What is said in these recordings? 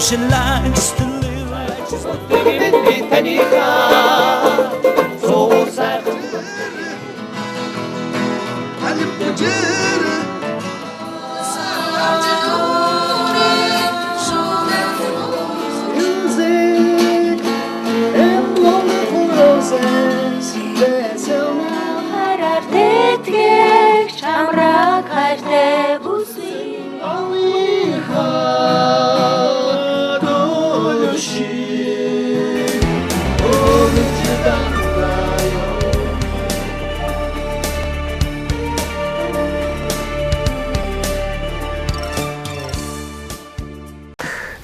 She likes to live like she's Music and wonderful roses. There's Хараар тэтгэх чамраг хайртай бүсгүй.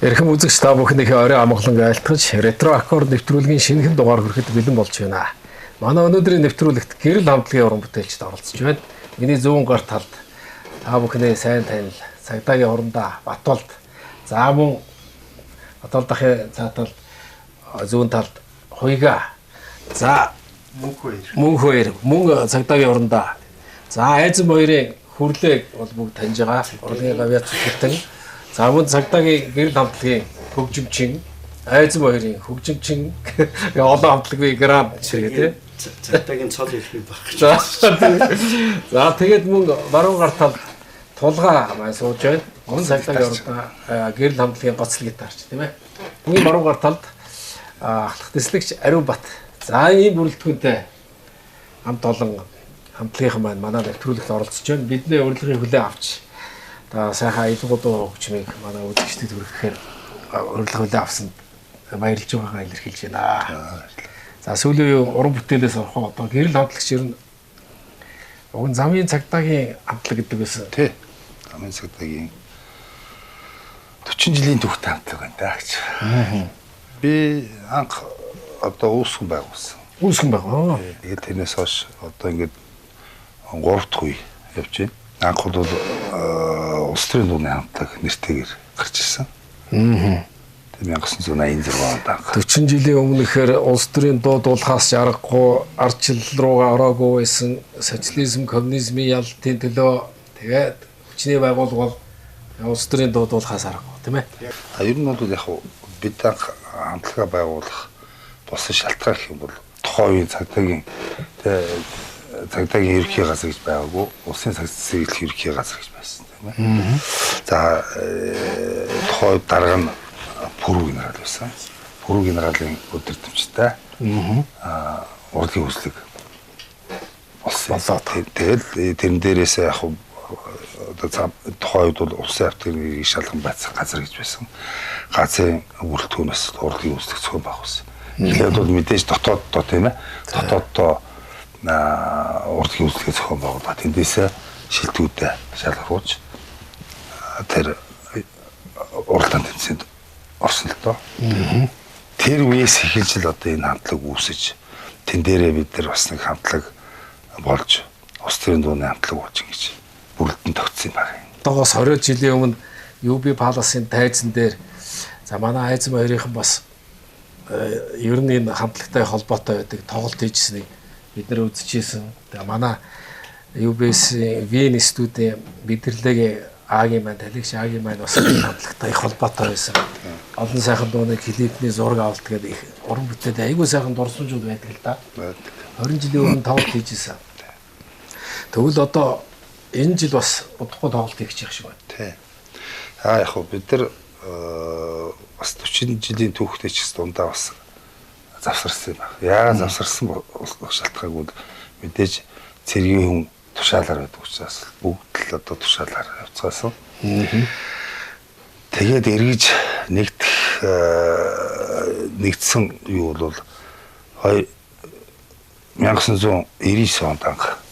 Эрхэм үзэгч та бүхнийхээ орой амгалан айлтгаж ретро аккорд нэвтрүүлгийн шинэхэн дугаар хүрэхэд бэлэн болж байна. Манай өнөөдрийн нэвтрүүлэгт гэрэл хамтлагийн уран бүтээлчд оролцож байна. Миний зүүн гар талд та бүхний сайн танил цагдаагийн хурандаа Батулд, за мөн Батулд ахын цаа талд зүүн талд Хуйга, за мөнх хоёр мөн цагдаагийн хурандаа, за Айзан хоёрын хүрлээг бол бүгд таньж байгаа. Урлагийн гавьяат зүтгэн. За мөн цагдаагийн гэрэл хамтлагийн хөгжимчин, Айзан хоёрын хөгжимчин, олон хамтлагийн гранд зэрэг тий. Цагдаагийн цол хэлхий баг. За за тэгээд мөн баруун гар талд тулгаа маань сууж байна. Мөн цагдаагийн урдаа гэрэл хамтлагийн гоцл гитарч тийм ээ. Мөн баруун гар талд ахлах дэслэгч Ариунбат. За ийм бүрэлдэхүүнтэй хамт олон хамтлагийнхан маань манай нэвтрүүлэгт оролцож байна. Бидний урилгыг хүлээн авч та сайхан аялгууд хөгжмийг манай үзэгчдэд хүргэхээр урилга хүлээн авсанд баярлж байгаагаа илэрхийлж байна. За сүүлийн үеийн уран бүтээлээс орох одоо гэрэл хамтлагч ер нь уг нь замын цагдаагийн хамтлаг гэдэг байсан. Тий. Замын цагдаагийн 40 жилийн түүхтэй хамтлаг байна даа гэж. Би анх одоо үүсгэн байгуулсан. Үүсгэн байгаа. Тэгээд тэрнээс хойш одоо ингээд 3 дахь үе явж байна. Анх бол улс төрийн дууны хамтлаг нэртэйгээр гарч ирсэн. 1986 онд анх. 40 жилийн өмнөхөр улс төрийн дуу дуулахаас аргагүй ардчил руугаа ороогүй байсан социализм, коммунизмын ялалтын төлөө тэгээд хүчний байгууллага бол улс төрийн дуу дуулахаас аргагүй тийм ээ. А ер нь бол яг бид анх хамтлагаа байгуулах болсон шалтгаан гэх юм бол тухайн үеийн цагдаагийн цагдаагийн ерөнхий газар гэж байгаагүй, улсын цэгцлэх ерөнхий газар гэж байсан тийм ээ. За тухайн үед дарга нь Пүрүү генерал байсан. Пүрүү генералийн өдөртөмжтэй урлагийн үзлэг болсон. Тэгэл тэрэн дээрээс яг одоо тухайн үед бол улсын автын шалган байцсан газар гэж байсан. Газрын бүрэлдэхүүнээс урлагийн үзлэг зохион байгуулсан. Эхлээд бол мэдээж дотооддоо тийм ээ. Дотооддоо урлагийн үзлэгээ зохион байгуулаад тэндээсээ шилтгүүдээ шалгаруулж тэр уралдаан тэмцээнд орсон л доо. Тэр үеэс эхэлж л одоо энэ хамтлаг үүсэж тэн дээрээ бид нар бас нэг хамтлаг болж улс төрийн дууны хамтлаг болж ингэж бүрэлдэн тогтсон юм байна. Одоогоос 20 жилийн өмнө UB Palace-ын тайзан дээр за манай Айзан хоёрынхан бас ер нь энэ хамтлагтай холбоотой байдаг тоглолт хийжсэнийг бид нар үзчихсэн. Тэгээ манай UBS-ийн Вен студийн мэдэрлэгийн Агийн маань талигч Агийн маань бас хамтлагтай их холбоотой байсан. Олон сайхан дууны клипний зураг авалт гэдэг их уран бүтээлд айгүй сайхан дурсамжууд байдаг л да. 20 жилийн өмнө тоглолт хийжсэн. Тэгвэл одоо энэ жил бас удахгүй тоглолт хийх шиг байна. Тий. Аа яг хөө бид нар бас 40 жилийн түүхтэй ч гэсэн дундаа бас завсарсан юм байна. Яагаад завсарсан болох шалтгаангүй мэдээж цэргийн хүн тушаалаар байдаг учраас бүгд л одоо тушаалаар явцгаасан. Тэгээд эргэж нэгдэх нэгдсэн юу бол 1999 онд анх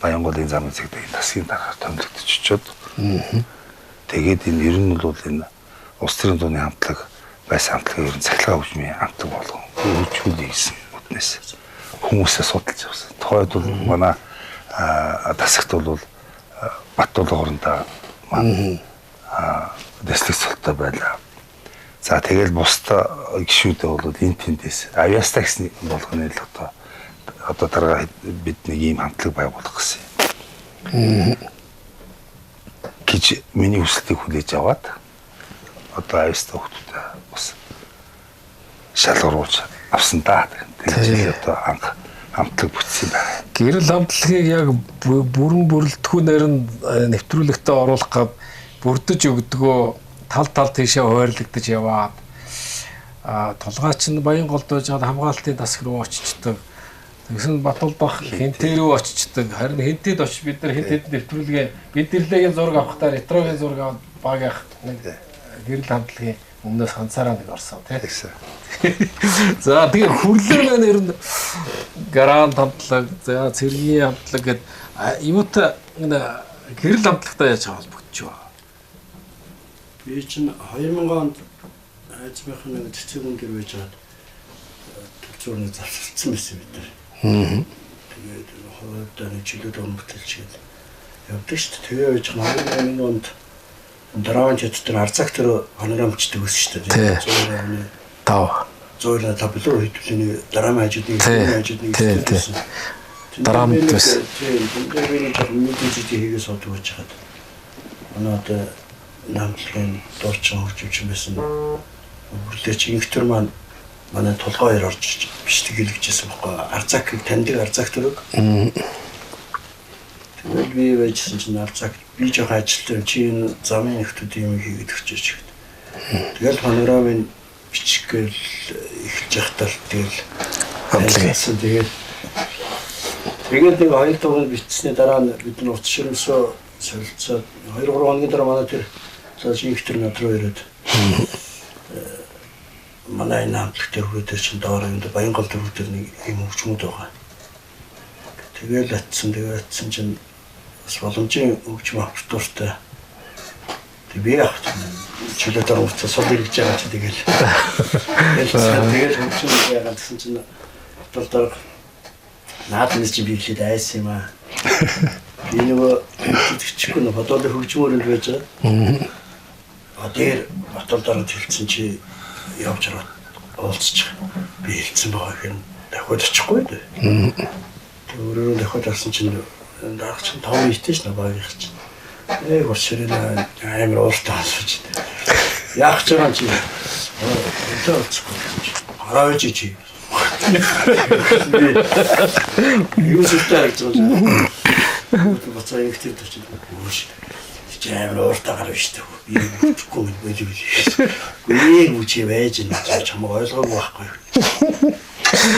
Баянголын замын цагдаагийн засгийн даргаар томилогдож очиод тэгээд энэ ер нь бол энэ улс төрийн дууны хамтлаг байсан хамтлагын ер нь цахилгаан хөгжмийн хамтлаг болгон хөгжүүлье гэсэн үднээс хүмүүсээ судалж явсан. Тухайд бол манай тасагт бол Батулга орондоо маань дэслэг цолтой байлаа. За тэгэл бусд гишүүдээ бол энэ тэндээс авьяастай гэсэн болгоны л одоо дарга бид нэг ийм хамтлаг байгуулах гэсэн юм. Гэж миний хүсэлтийг хүлээж аваад одоо авьяастай хүмүүстэй бас шалгаруулж авсан да. Тэгээд одоо анх хамтлаг бүтсэн байна. Гэрэл хамтлагийг яг бүрэн бүрэлдэхүүнээр нь нэвтрүүлэгтээ оруулах гээд бүрдэж өгдөгөө тал тал тийшээ хуваарлагдаж яваад тулгаач нь Баянголд байж байгаа хамгаалтын тасаг руу очичдаг. Тэгсэн Батулбах хинтээ рүү очичдаг. Харин хинтэд очиж бид нар хинтэд нэвтрүүлгээ бид нэрлэгийн зураг авахдаа ретрогийн зураг аваад баг явах нэг гэрэл хамтлагийн өмнөөс ганцаараа нэг орсон тий. За тэгээ хүрлээ маань ер нь гарант хамтлаг, за цэргийн хамтлаг гэд юутай гэрэл хамтлагтай яаж холбогдож байна? Би чинь 2000 онд айцмынхын нэг цэцэг үн дэр байж байгаад төлзөөрний завсарцсан байсан бид нар. Тэгээд хувьдаа нэг жилүүд он бүтээлчгээд явдаг шүү дээ. Тэгээ байж 2001 онд Драмын театр Арзак тэр панорамчдаг байсан шүү дээ. 100.5 100.5 билүү хэдүүлээ драма хажууд нэг хажууд нэг байсан. Драмт байсан. Тийм. Тэр би нэг жоохон мэдээж хийгээ суудаг байж хаад. Манай одоо намтлагын дуучин хөгжимчин байсан. Бүрлээч инхтэр маань манай тулгай хоёр орж бичлэг хэлгэжсэн байхгүй. Арзакыг таньдаг Арзак төрөг. Тэгэл би байжсэн чинь Арзак би жоохон ажилтай юм чи энэ замын нөхдүүд юм хийгээд өгчөөч гэд. Тэгэл панорамын бичих гээл эхэлж явахдаа л тэгэл хамтлагсан. Тэгээд нэг хоёр дугаар бичсэний дараа нь бид нар утас ширмсөө солилцоод 2-3 хоногийн дараа манай тэр инхтэр над руу ирээд манай энэ хамтлаг дээр хүрээд чинь доор юм Баянгол дөрөв дээр нэг юм хөгжмүүд байгаа. Тэгэл атсан, тэгээд атсан чинь бас боломжийн хөгжим авах дуртай. Тэг би явах чөлөө дор уцаа сул эргэж байгаа чи тэгэл. Тэгэл хөгжим яагаад гэсэн чинь тол дор наад нь чи би хэлээд айсан юм аа. Би нөгөө итгэчихгүй нөө бодоолын хөгжмөр л байж байгаа. А дээр батал дараад хэлсэн чи явж ороод уулзчих. Би хэлсэн байгаа хэрэг дахиад очихгүй дээ. Тэг өөрөөр дахиад орсон чинь дарга чинь 5 итэж ш багийнх чинь. Эй гурширэн амар ууртай асууж. Яах ч юм чи. Өнтөө уулзахгүй юм чи. Гараа байж чи. Юу сүртэй харагдаж байгаа юм. Буцаа ингэдэг чинь үүш. Чи амар ууртай гар биш үү? Би бүтэхгүй юм байж гэж. Гүй үчи байж энэ чамайг ойлгоогүй байхгүй.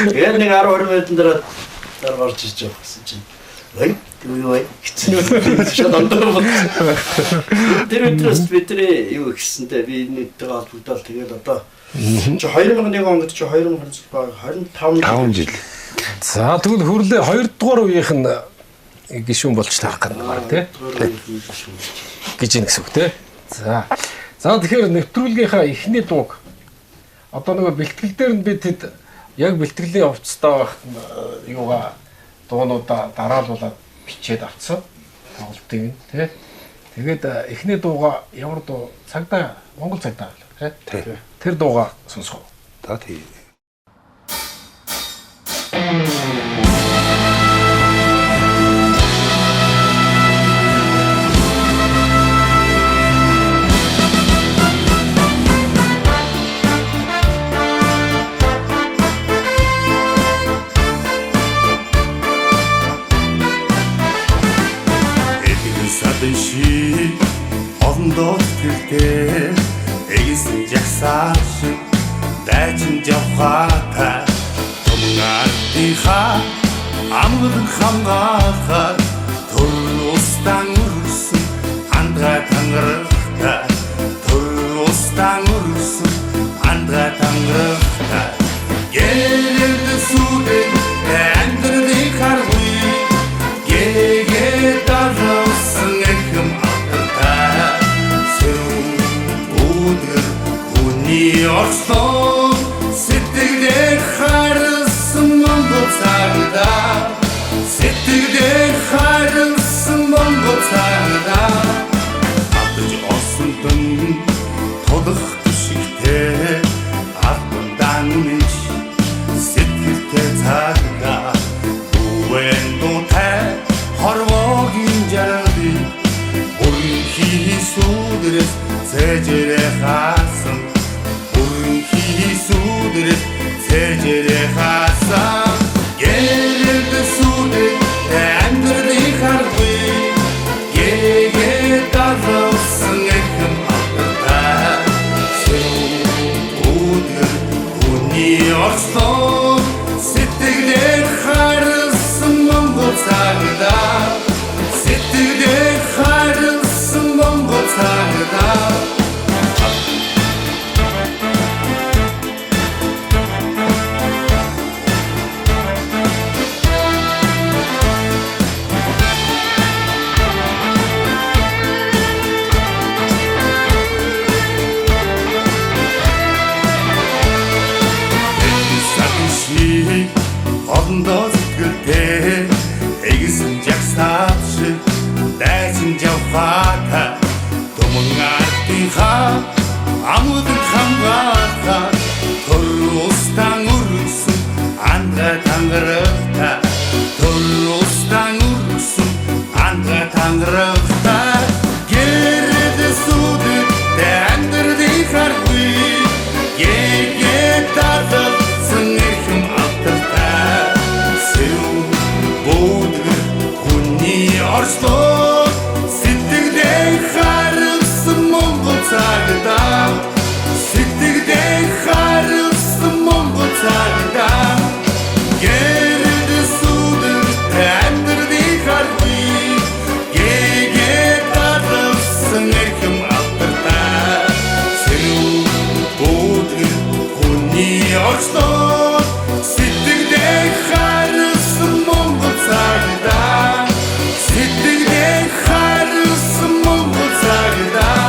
Тэгээд нэг 10 20 минутын дараа дараа гарч ирж байгаа гэсэн чинь ой юу вэ гэсэн. Шат ондор бод. Тэр өдрөөс бидний юу гэсэнтэй би нийттэйгээ холбогдоод тэгээд одоо чи 2001 онд чи 2020 баг 25 жил. За тэгвэл хүрлээ 2 дугаар үеийнх нь гишүүн болж тарах гэдэг баг тий. Гэж юм гэсэн үг тий. За. За тэгэхээр нэвтрүүлгийнхаа эхний дууг одоо нөгөө бэлтгэл дээр нь би тэд яг бэлтгэлийн хувцастай байхад юугаа дуунуудаа дараалуулаад бичээд авцсан. Тоглолтыг нь тий. Тэгээд эхний дууга ямар дуу цагдаа Монгол цагдаа байлаа тий. Тэр дууга сонсгоо. За тий. Эгсэн жагсаа шиг дайчин явхаатай тумгаартынхаа амгалан хамгаалахаар төр устан өрсөн андгай тангарахтай төр устан өрсөн андгай тангарахтай гэрэлд сүдэн амьдралын харгүй гээгээ дарсан эхэм алдартай Орслоо сэтгэлээр харсан Монгол цагдаа сэтгэлээр харсан Монгол цагдаа автаж олсонтон тулах түшигтэй албан дан сэтгэлтэй цагдаа үвэн дуутай хорвоогийн жаргалыг бүрэн хийсүдэрс цэжэрэ хаа Тэжэрэ хасан гэрэлд сүдэд амьдралын харгүй гээгээ дарсан эхэм алдартай Сүүдгэр хүний орслоо сэтгэлээр харсан Монгол цагдаа сэтгэлээр харсан Монгол цагдаа. Олондоо сэтгэлтэй эгсэн жагсаат шиг дайсан жавхаатай түмэн ардынхаа амудан хамгаалтай төр устан өргөсөн андга тангарагтай төр устан өргөсөн андга тангарагтай гэрэл сүдэд амьдралын харгүй гээгээ дарлсан эрхэм алдартай Бүүдгэр хүний орслоо сэтгэлээ харсан Монгол цагдаа сэтгэлээ харсан Монгол цагдаа гэрэл сүдэд амьдралын харгүй гээгээ дарлсан эрхэм алдартай Бүүдгэр хүний орслоо сэтгэлээ харсан Монгол цагдаа сэтгэлээ харсан Монгол цагдаа.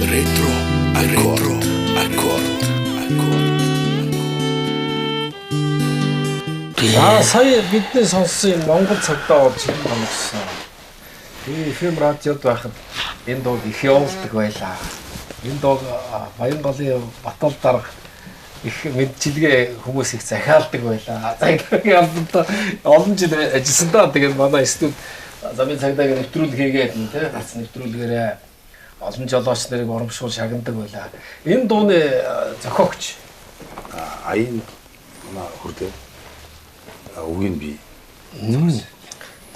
Ретро аккорд аккорд аккорд. За сая бидний сонссон юм Монгол цагдаа болж хэн сонссон. Би FM радиод байхад энэ дууг их явуулдаг байлаа. Энэ дууг Баянголын Батал дарга их мэдчилгээ хүмүүс их захиалдаг байлаа. Цагдаагийн албанд олон жил ажилласан даа. Тэгээд манай студ замын цагдаагийн нэвтрүүлэг хийгээд тий гац нэвтрүүлгээрээ олон жолооч нарыг урамшуул шагнадаг байлаа. Энэ дууны зохиогч аян манай хүрдээ үгийг би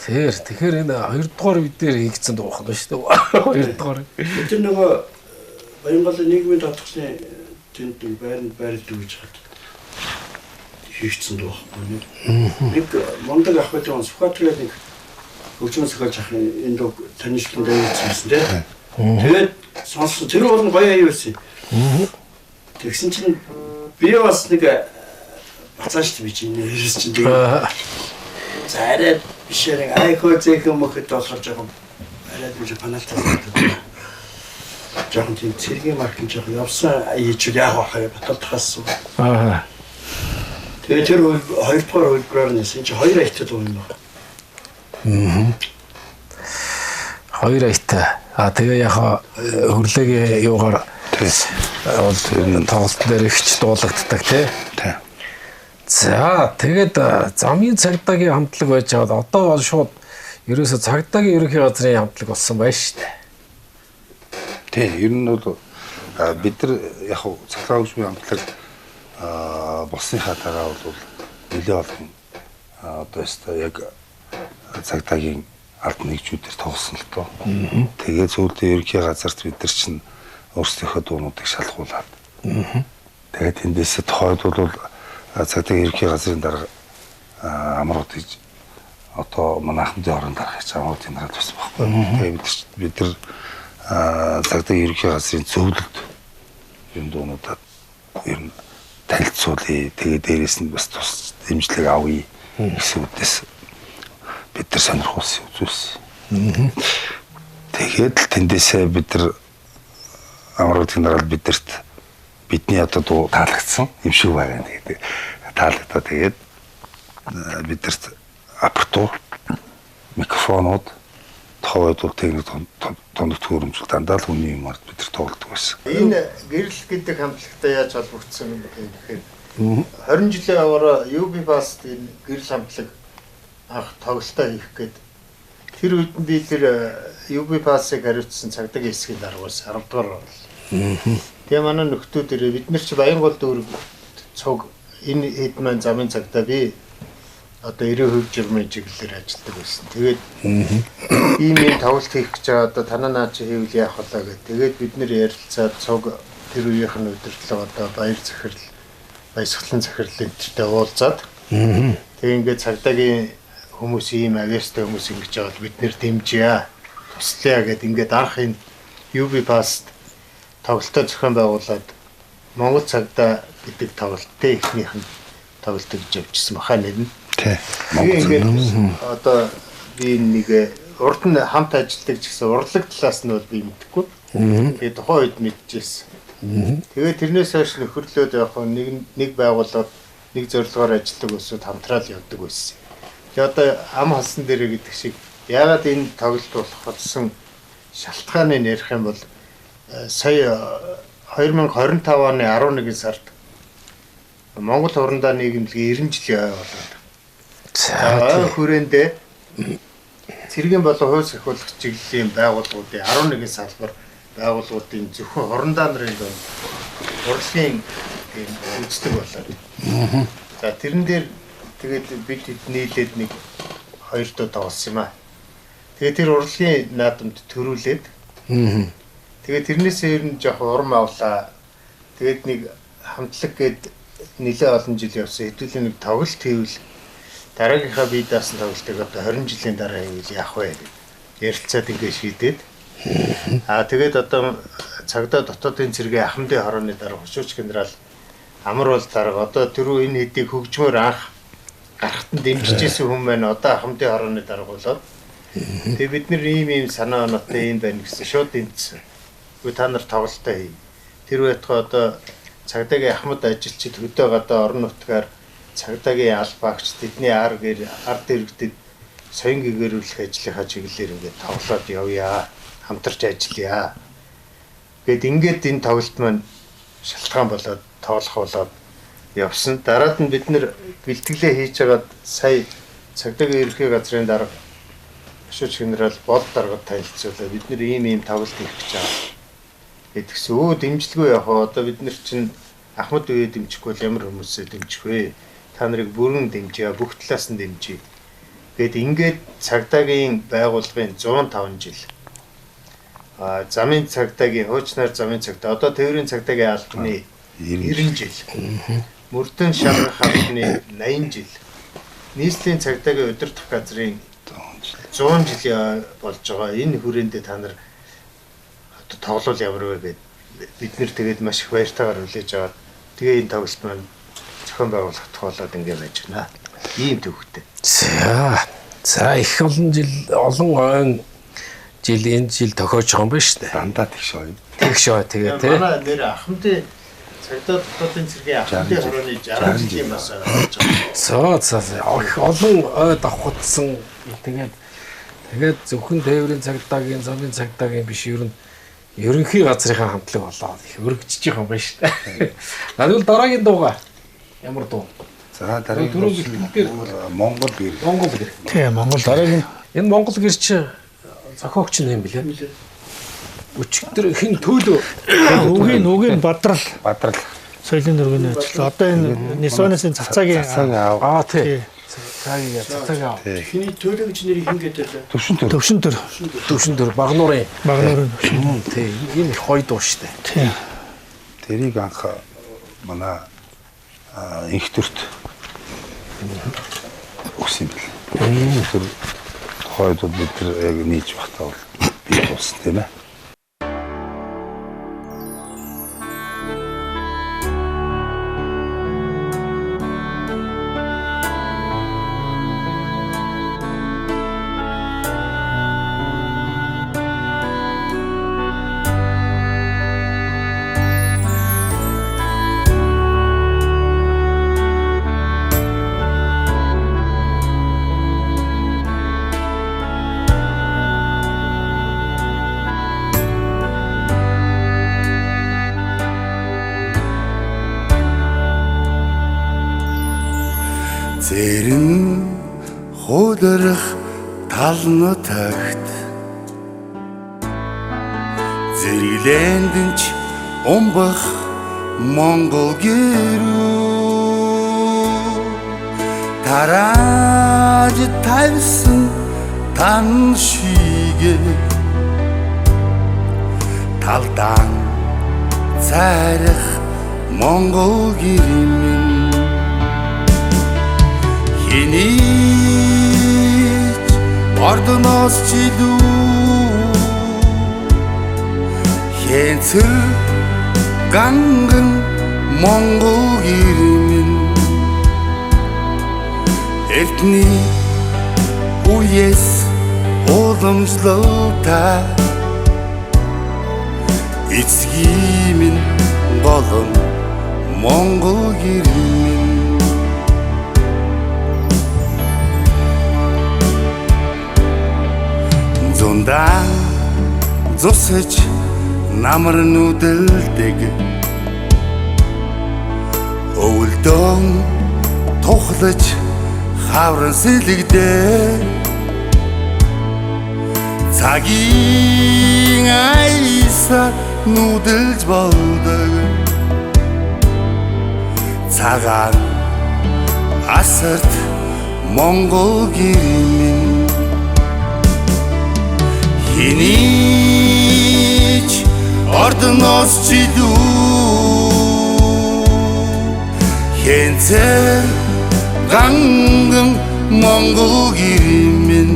тэр тэгэхээр энэ хоёрдугаар үе дээр хийгдсэн дуу байна шүү дээ. Хоёрдугаар. Тэр нөгөө Баянголын нийгмийн даатгалын тэнд байранд байрлдаг гэж хад хийгдсэн дуу байхгүй. Нэг мундаг ах байсан Сүхбаатар нэг хөгжмөн зохиолч ах энэ дуу таничлан дайсан байсан тий. Тэгээд сонссон тэр бол гоё аюу байсан. Тэгсэн чинь би бас нэг бацаа шүү дээ би чинь нэрс чинь тэгээд за арай биш нэг айхөө зэхэн мөхөд болохоор жоохон арай л паналтай санагдав. Жоохон тийм цэргийн маркын жоохон явсан хийчихвэл яах вэ? Баталдахаас. Аа. Тэгээд тэр хоёрдугаар хөлбөрөөр нэсэн чи хоёр аяттай дуу юм байна. Аа. Хоёр аяттай. А тэгээ яг хөрлөгийн юугаар бол тоглолтын дээр ихч дуулагддаг тий. Тий. За тэгээд замын цагдаагийн хамтлаг байж байгаад одоо бол шууд ерөөсө цагдаагийн ерөнхий газрын хамтлаг болсон байна шүү дээ. Тий, ер нь бол бид нар яг цагдаа хөгжмийн хамтлаг болсныхаа дараа бол нэлээ олон одоо өстой яг цагдаагийн албан нэгжүүдээр тоглосон л доо. Тэгээд сүүлдээ ерөнхий газарт бид нар чинь өөрсдийнхөө дуунуудыг шалгуулад. Тэгээд тэндээс тухайд бол цагдаагийн ерөнхий газрын дарга амрууд гэж одоо манай ахмадын орон дарга гэж амрууд генерал байсан байхгүй. Тэгээд бид нар цагдаагийн ерөнхий газрын зөвлөлд юм дуунуудад ер нь танилцуулъя. Тэгээд дээрээс нь бас тус дэмжлэг авъя гэсэн үднэс бид нар сонирхуулсан үзүүлсэн. Тэгээд л тэндээсээ бид нар Амрууд генерал бидэрт бидний одоо дуу таалагдсан юм шиг байгаа гэдэг. Таалагдаа тэгээд бидэрт аппаратур, микрофонууд, тоогоодууд техник тоног төхөөрөмжлөл дандаа л хүний юмар бид нар тоглодог байсан. Энэ гэрэл гэдэг хамтлагтай яаж холбогдсон юм бэ гэхээр 20 жилийн аваараа UB Fast энэ гэрэл хамтлаг анх тоглолтоо хийх гээд тэр үед нь би тэр UB Fast-ыг хариуцсан цагдаагийн хэсгийн дарга байсан 10 дугаар бол. Тэгээ манай нөхдүүд ирээ бид нар чи Баянгол дүүрэг цуг энэ хэд маань замын цагдаа би одоо 90% журмын чиглэлээр ажилладаг байсан. Тэгээд ийм ийм тоглолт хийх гэж байгаа одоо танаа наа чи хийвэл яах вэ гэдэг. Тэгээд бид нэр ярилцаад цуг тэр үеийнх нь удирдлага одоо баяр захирал, баясгалан захирал энтертэй уулзаад тэгээ ингээд цагдаагийн хүмүүс ийм авьяастай хүмүүс ингэж байгаа бол бид нэр дэмжийа, туслая гэд ингээд анх энэ UB Fast тоглолтоо зохион байгуулад Монгол цагдаа гэдэг тоглолтын эхнийх нь тоглолт гэж явчихсан баха нэр нь. Монгол ингээд одоо би нэг урд нь хамт ажилладаг ч гэсэн урлаг талаас нь бол би мэдэхгүй. Тэгээ тухайн үед мэдчихсэн. Тэгээ тэрнээс хойш нөхөрлөөд яг нэг байгууллага нэг зорилгоор ажилладаг өсөд хамтраал явдаг байсан. Тэгээ одоо ам халсан дээрээ гэдэг шиг яагаад энэ тоглолт болох болсон шалтгааныг ярих юм бол сая 2025 оны 11 сард Монгол хурандаа нийгэмлэгийн 90 жилийн ой болоод. За хүрээндээ цэргийн болон хууль сахиулах чиглэлийн байгууллагуудын 11 салбар байгууллагуудын зөвхөн хурандаа нарын донд урлагийн тийм үйлчлэг болоод. За тэрэн дээр тэгээд бид хэд нийлээд нэг хоёр дуу тоглосон юм аа. Тэгээд тэр урлагийн наадамд төрүүлээд тэгээд тэрнээсээ ер нь жоох урам авлаа. Тэгээд нэг хамтлаг гээд нэлээ олон жил явсан. Хэдүүлээ нэг тоглолт хийвэл дараагийнхаа бие даасан тоглолтыг одоо 20 жилийн дараа хийвэл яах вэ гэд ярилцаад ингээд шийдээд. Аа тэгээд одоо цагдаа дотоодын цэргийн Ахмадын хорооны дарга хошууч генерал Амар бол дарга одоо түрүү энэ хэдийг хөгжмөр анх гарахт нь дэмжижсэн хүн маань одоо Ахмадын хорооны дарга болоод. Тэгээ бид нэр ийм ийм санаа оноотой ийм байна гэсэн шууд дэмжсэн. Үгүй та нар тоглолтоо хий. Тэр байтугай одоо цагдаагийн Ахмад ажилчид хөдөө гадаа орон нутгаар цагдаагийн албаагч тэдний ар гэр ард иргэдэд соён гэгэрүүлэх ажлынхаа чиглэлээр ингээд тоглоод явъя, хамтарч ажиллая. Гэт ингээд энэ тоглолт маань шалтгаан болоод тоглох болоод явсан. Дараад нь бид нэр бэлтгэлээ хийж хагаад сая цагдаагийн ерөнхий газрын дарга хошууч генерал бол даргад танилцуулаа. Бид нэр ийм ийм тоглолт хийх гэж байгаа. Гэдгсэн өө дэмжлэгүй яах вэ? Одоо бид нар чинь Ахмад үеэ дэмжихгүй бол ямар хүмүүсээ дэмжих вэ? Та нарыг бүрэн дэмжийа, бүх талаас нь дэмжийе. Гэт ингээд цагдаагийн байгууллагын 105 жил. А замын цагдаагийн хуучнаар замын цагдаа одоо тээврийн цагдаагийн албаны 90 жил. Мөрдөн шалгах албаны 80 жил. Нийслэлийн цагдаагийн удирдах газрын 100 жил болж байгаа. Энэ хүрээндээ та нар одоо тоглол ямар вэ гэд бид нэр тэгээд маш их баяртайгаар хүлээж аваад тэгээ энэ тоглолт маань зохион байгуулагдах болоод ингэ байж байна. Ийм төвхтэй. За их олон жил олон ойн жил энэ жил тохиож байгаа юм байна шүү дээ. Дандаа тэгш ой. Тэгш ой тэгээ тий. Манай нэр Ахмадын цагдаа дотоодын цэргийн Ахмадын хорооны 60 жилийн бас болж байгаа. За их олон ой давхацсан. Тэгээд зөвхөн тээврийн цагдаагийн замын цагдаагийн биш ер нь ерөнхий газрынхаа хамтлаг болоод их өргөжж байгаа юм байна шүү дээ. Тэгвэл дараагийн дуугаа ямар дуу? За дараагийн дуу Монгол гэр. Монгол гэр. Тийм Монгол дараагийн энэ Монгол гэр чи зохиогч нь юм билээ. Өчигдөр хэн төлөө үгийн Бадрал. Бадрал. Соёлын дөрвөний ажил. Одоо энэ Нисванаас цацаагийн аа тий. Цацаагийн аа. Хиний төлөө гэж нэрийг хэн гэдэг лээ? Төвшин төр. Төвшин төр Багнуурын. Багнуурын төвшин. Тий. Энэ их гоё дуу шүү дээ. Тий. Тэрийг анх манай инх төрт өгсөн юм бэл. Тэр тухайд бид нар яг нийж багтаа бол бий болсон тийм ээ. хулдрах талнутагт зэрэглэндэнч умбах Монгол гэрүү тарааж тавьсан тан шигэ талдан цайрах Монгол гэрмэн хинийч ордоноос ч илүү хэнцэр ганган Монгол гэрмэн эртний үеэс уламжлалтай эцгийн минь голом Монгол гэрмэн зундаан зусаж намар нүдэлдэг өвөлдөн тухлаж хавран сэлэгдээ цагийн айса нүдэлж болдог цагаан асарт Монгол гэрмэн хинийч ордоноос ч илүү хэнцэр ганган Монгол гэрмэн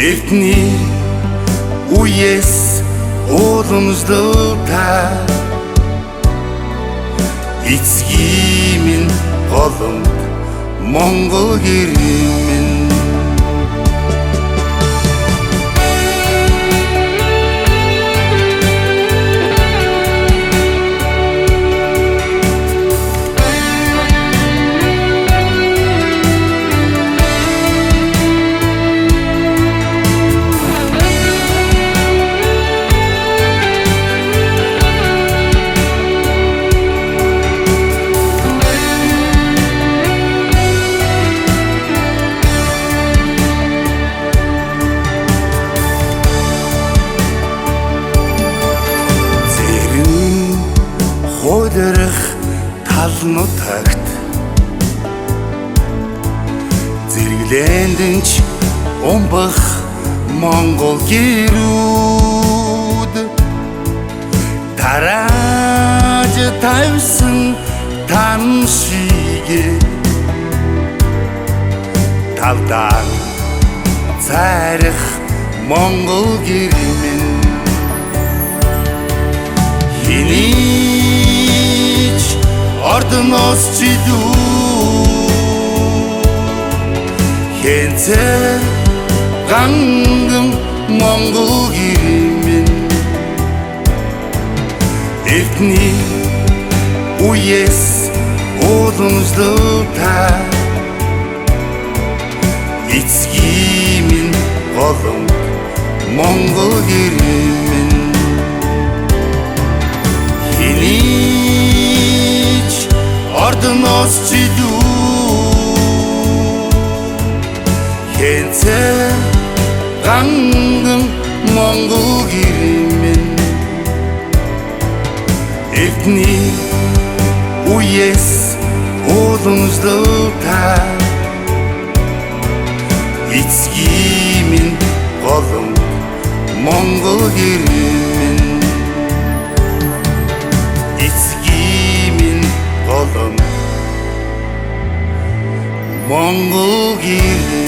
эртний үеэс уламжлалтай эцгийн минь голомт Монгол гэрмэн хулрах талнутагт зэрэглэндэнч умбах Монгол гэрүүд тарааж тавьсан тан шигэ талдан цайрах Монгол гэрмэн хинийч ордоноос ч илүү хэнцэр ганган Монгол гэрмэн эртний үеэс уламжлалтай эцгийн минь голомт Монгол гэрмэн хинийч ордоноос ч илүү хэнцэр ганган Монгол гэрмэн эртний үеэс уламжлалтай эцгийн минь голомт Монгол гэрмэн эцгийн минь голомт Монгол гэрмэн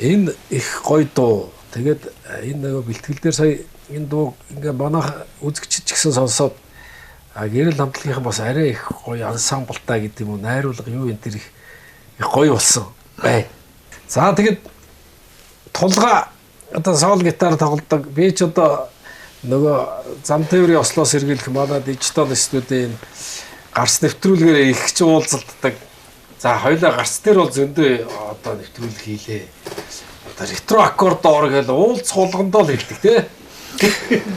Энэ их гоё дуу. Тэгээд энэ нөгөө бэлтгэл дээр сая энэ дуу ингээ манайх үзэгчид ч гэсэн сонсоод гэрэл хамтлагийнхан бас арай их гоё ансамблтай гэдэг юм уу, найруулга юу энэ төр их гоё болсон бай. За тэгээд тулгаа одоо соло гитар тоглодог. Би ч одоо нөгөө зам тээврийн ослоос сэргийлэх манай дижитал студийн гарц нэвтрүүлгээр их ч уулзалтдаг. За хоёлаа гарц дээр бол зөндөө одоо нэвтрүүлэг хийлээ. Одоо ретро аккорд ор гэж уулз хулгандоо л хэлдэг тий.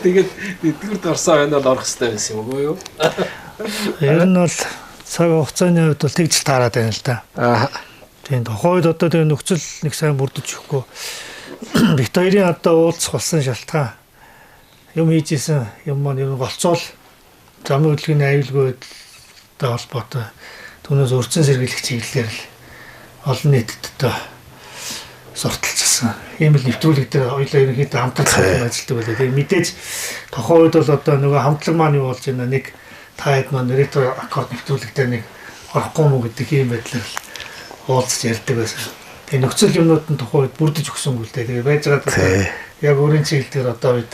Тэгээд эдгүрт гарсан байна бол орох хэрэгтэй байсан юм уу юу? Ер нь бол цаг хугацааны хувьд бол тэгж л таарад байна л да. Аа. Тийм тухайн үед одоо тэгээ нөхцөл нэг сайн бүрдэж өгөхгүй. Бит хоёрын одоо уулзах болсон шалтгаан юм хийжсэн юм маань ер нь голцоол замын хөдөлгөөний аюулгүй байдалтай холбоотой түүнээс урьдчилан сэргийлэх чиглэлээр л олон нийтэд одоо сурталчилсан. Ийм л нэвтрүүлэг дээр хоёулаа ерөнхийдөө хамтран ажилладаг байлаа. Тэгээ мэдээж тухайн үед бол одоо нөгөө хамтлаг маань юу болж байна нэг та хэд маань ретро аккорд нэвтрүүлэг дээр нэг орохгүй мүү гэдэг ийм байдлаар л уулзч ярьдаг байсан. Тэгээ нөхцөл юмнууд нь тухайн үед бүрдэж өгсөнгүй л дээ. Тэгээ байж байгаа яг өөрийн чиглэл дээр одоо үед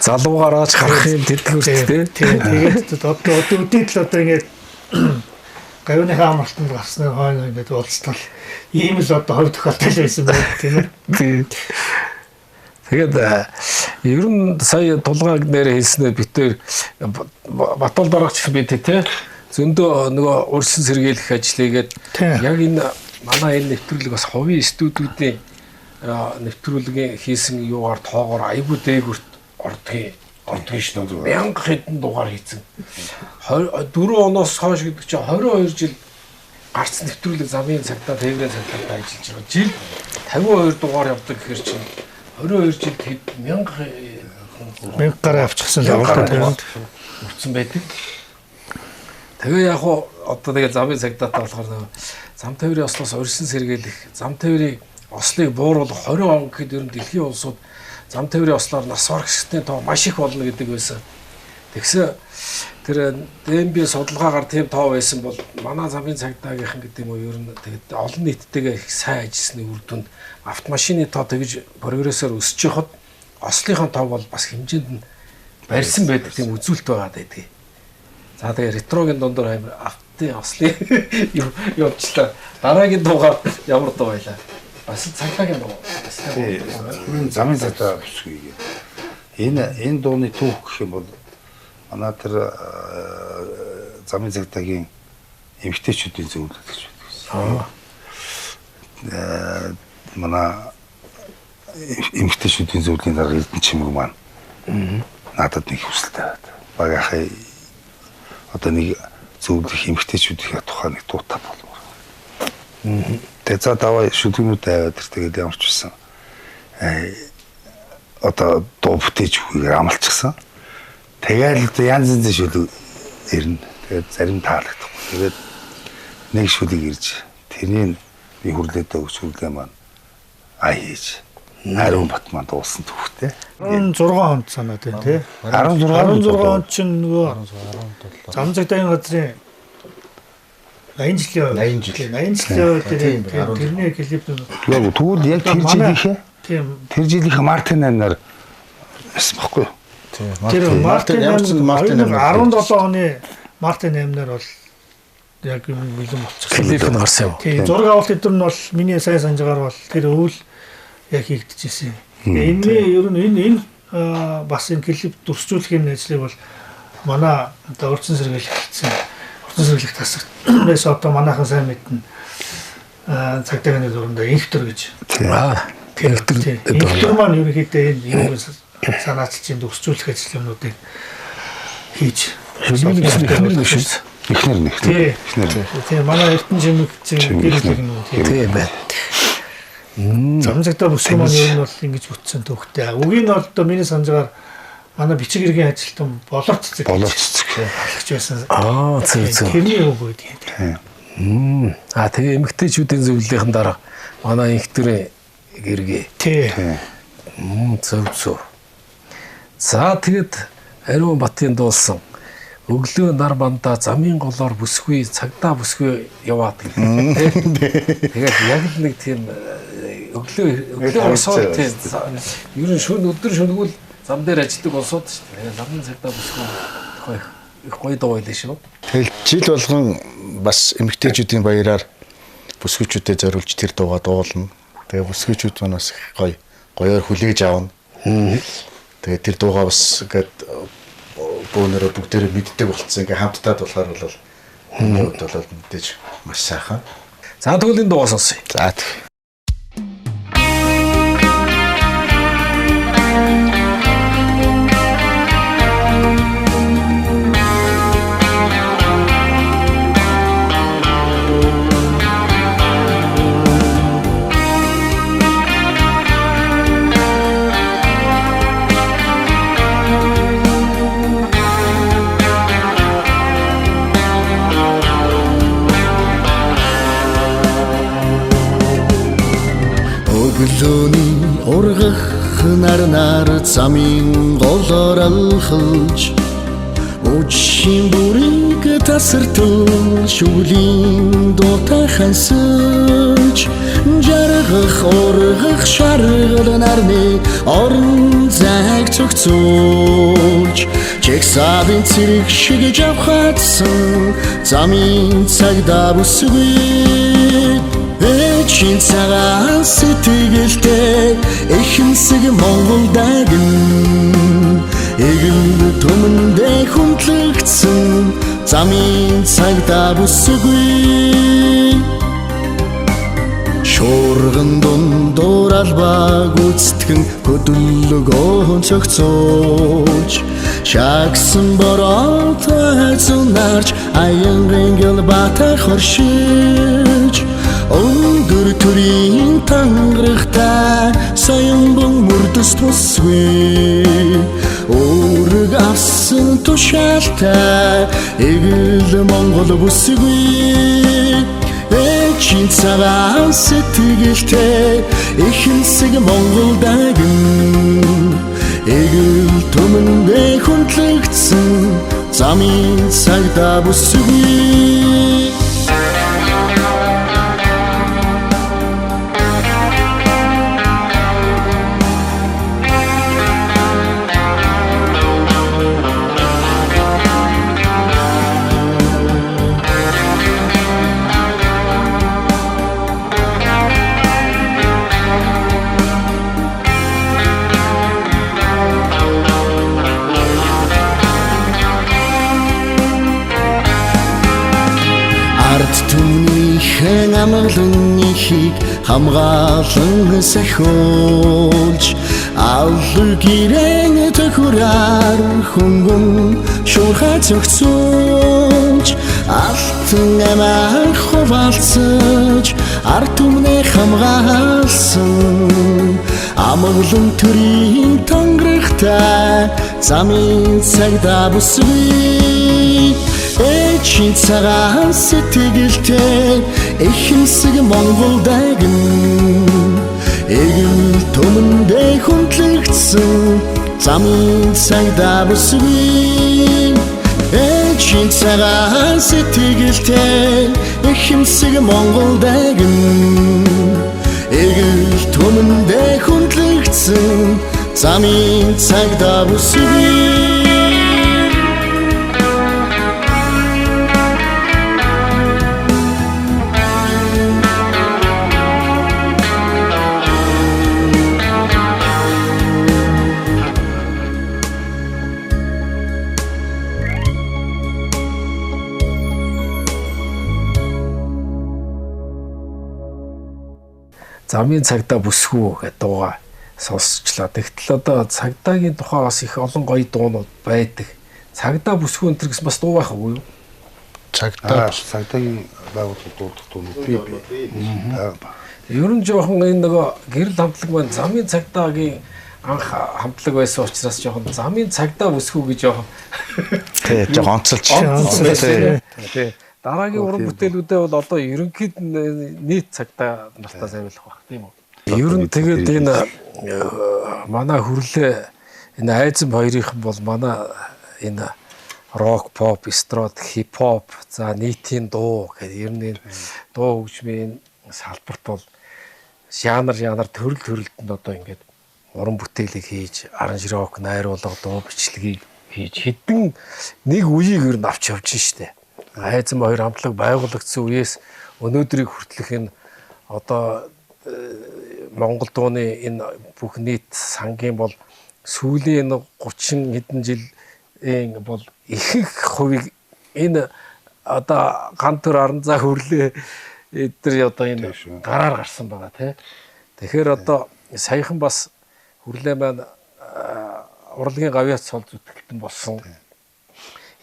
залуу гараач гарах юм тэтгэврт тий. Тэгээд одоо өдөөд л одоо ингээд гавьныхаа амралтанд гарснаар хойно ингээд уулзтал ийм л одоо хувь тохиолдол байсан байна тийм ээ. Тэгээд ер нь сая тулгааг нэрээ хэлснээр битээр Батал дараагч би тий зөндөө нөгөө урьдчилан сэргийлэх ажлыгээд яг энэ манай энэ нэвтрүүлэг бас хувийн студиудын нэвтрүүлгийн хийсэн юугаар тоогоор айгүй дээгүрт ордгийн шнэ. 1000 хэдэн дугаар хийсэн. 24 оноос хойш гэдэг чинь 22 жил гарц нэвтрүүлэг замын цагтаа тээврийн цагтаа ажиллаж байгаа. Жил 52 дугаар явдаг гэхэр чинь 22 жилд хэд 1000 гаруй авчихсан л байна. Өвцөн байдаг. Тэгээ яг уу одоо тэгээ замын цагдаатай болохоор нөгөө зам тээврийн ослоос урьдчилан сэргийлэх, зам тээврийн ослыг бууруулах 20 он гэхэд ер нь дэлхийн улсууд зам тээврийн ослоор нас барагчдын тоо маш их болно гэдэг байсан. Тэгсэн тэр ДМБ судалгаагаар тийм тоо байсан бол манай замын цагдаагийнхан гэдэг юм уу ер нь тэгээд олон нийттэйгээ их сайн ажилласны үр дүнд автомашины тоо тэгж прогрессоор өсөж явахад ослынхон тоо бол бас хэмжээнд нь барьсан байдаг тийм үзүүлэлт байгаа гэдэг. За тэгээ ретрогийн дундуур амар автын ослын явуулчлаа. Дараагийн дугаар ямар дуу байлаа? Бас цагдаагийн дуу. Энэ замын цагдаа бүсгүй. Энэ дууны түүх гэх юм бол манай тэр замын цагдаагийн эмэгтэйчүүдийн зөвлөл гэж байдаг. Манай эмэгтэйчүүдийн зөвлөлийн дарга Эрдэнэ Чимэг маань надад нэг хүсэлтэй байд. Багийнхаа одоо нэг зөвлөх эмэгтэйчүүдийн тухай нэг дуутай болмоор. Тэгээ за даваа шүлгэнүүд аваад ир тэгээд ямар ч байсан одоо дуу бүтээж өгөхөөр амлчихсан. Тэгэл одоо янз янзын шүлэг ирнэ. Тэгээд зарим таалагдахгүй. Тэгээд нэг шүлэг ирж тэрнийг би хүрлээдээ өгч хүрлээ маань ай хийж Ариун бат маань дуусан түүхтэй. 16 онд санаад байна тий. 16 онд чинь нөгөө зам цагдаагийн газрын 80 жилийн 80 жилийн үед тэрний клип нь яг тэгвэл яг тэр жилийнхээ тэр жилийнхээ Мартин 8-аар байсан баггүй юу? Тэр Мартин 8 17 оны Мартин 8-аар бол яг юм бэлэн болчихсон. Клип нь гарсан юм. Тийм зураг авалт өдр нь бол миний сайн санджгаар бол тэр өвөл яг хийгдчихсэн. Энэний ер нь энэ бас энэ клип дүрсжүүлэх ажлыг бол манай одоо урьдчилан сэргийлэх хэлсэн. Урьдчилан сэргийлэх тасагт байсан одоо манайхан сайн мэднэ. Цагдаагийн дүрэндээ инхтер гэж. Инхтер маань ерөнхийдөө энэ юуг санаачилж энэ дүрсжүүлэх ажил юмнуудыг хийж эхнэр. Тийм манай Эрдэнэ Чимэг гэр бүл нь тийм байна. Зам цагдаа бүсгүй маань ер нь бол ингэж бүтсэн түүхтэй. Үгийг нь бол одоо миний санджгаар манай бичиг иргэн ажилтан болор цэцэг алхаж байсан. Аа зөв. Тэрний үг гэдэг. Аа тэгээ эмэгтэйчүүдийн зөвлөлийн дараа манай инхтэрийн гэргээ. Тий. Зөв. За тэгэд Ариун Батын дуулсан өглөө нар бандаа замын голоор бүсгүй цагдаа бүсгүй яваад гэдэг. Тэгээд яг л нэг тийм Өглөө орсоод тийм. Ер нь шөнө өдөр шөнөгөл зам дээр ажилладаг улсууд шүү дээ. Замын цагдаа бүсгүй тухай их гоё дуу байлаа шүү. Тэгэл жил болгон бас эмэгтэйчүүдийн баяраар бүсгүүчүүдэд зориулж тэр дуугаа дуулна. Тэгээ бүсгүүчүүд маань бас их гоё гоёор хүлээж авна. Тэгээ тэр дуугаа бас ингээд бөөнөрөө бүгдээрээ мэддэг болцсон. Ингээ хамттаад болохоор бол миний хувьд бол мэдээж маш сайхан. За тэгвэл энэ дуугаа сонсъё. За тэг. Өглөөний ургах нарнаар замын голоор алхалж үжшин бүрийг тасартал шүглийн дуутай хансаж жаргах ургах шаргал нарны орон зайг цогцолж чексадын цэрэг шиг жавхаадсан замын цагдаа бүсгүй Эчин цагаан сэтгэлтэй ихэнсэг Монгол дагн эгэл түмэндээ хүндлэгдсэн замын цагдаа бүсгүй шуурган дундуур албаа гүйцэтгэн хөдөлгөөн цогцолж шаагсан бороотой зунаарч аянгын гэлбатай хоршиж өндөр төрийн тангарахтай соёмбон мөрдөс тусгүй үүрэг авсан тушаалтай эгэл Монгол бүсгүй эчин цагаан сэтгэлтэй ихэнсэг Монгол дагн эгэл түмэндээ хүндлэгдсэн замын цагдаа бүсгүй. Ард түмнийхэн амгаланхийг хамгаалан сахиулж аллаг гэрэн төхөрөр хөнгөн шуурхай зохицуулж алтан амиа хуваалцаж ард түмнээ хамгаалсан амгалан төрийн тангарахтай замын цагдаа бүсгүй эчин цагаан сэтгэлтэй ихэнсэг Монгол дагн эгэл түмэндээ хүндлэгдсэн замын цагдаа бүсгүй эчин цагаан сэтгэлтэй ихэнсэг Монгол дагн эгэл түмэндээ хүндлэгдсэн замын цагдаа бүсгүй. Замын цагдаа бүсгүй гэдэг дуугаа сонсчлаа. Тэгтэл одоо цагдаагийн тухай бас их олон гоё дуунууд байдаг. Цагдаа бүсгүй энэ төр гэсэн бас дуу байх уу юу? Цагдаа цагдаагийн байгууллага дуудах дуунууд бий. Ер нь жоохон энэ нөгөө гэрэл хамтлаг маань замын цагдаагийн анх хамтлаг байсан учраас жоохон замын цагдаа бүсгүй гэж жоохон тий жоохон онцолж. Тий. Дараагийн уран бүтээлүүдээ бол одоо ерөнхийд нийт цагдаа нартаа зориулах байх тийм үү? Ер нь тэгээд энэ манай хүрлээ энэ айзан хоёрынхан бол манай энэ рок, поп, эстрад, хип-хоп, за нийтийн дуу гэдэг ер нь энэ дуу хөгжмийн салбарт бол жанр жанр төрөл төрөлд нь одоо ингээд уран бүтээлийг хийж, аранжировк, найруулга, дуу бичлэгийг хийж хэдэн нэг үеийг ер нь авч явж штэ. Айзан хоёр хамтлаг байгуулагдсан үеэс өнөөдрийг хүртэлх энэ одоо Монгол дууны энэ бүх нийт сангийн бол сүүлийн энэ 30 хэдэн жилийн бол ихэнх хувийг энэ одоо ган төр аранзаа хөрлөө эдгээр одоо энэ гараар гарсан байгаа тий. Тэгэхээр одоо саяхан бас хөрлөө маань урлагийн гавьяат цол зүтгэлтэн болсон.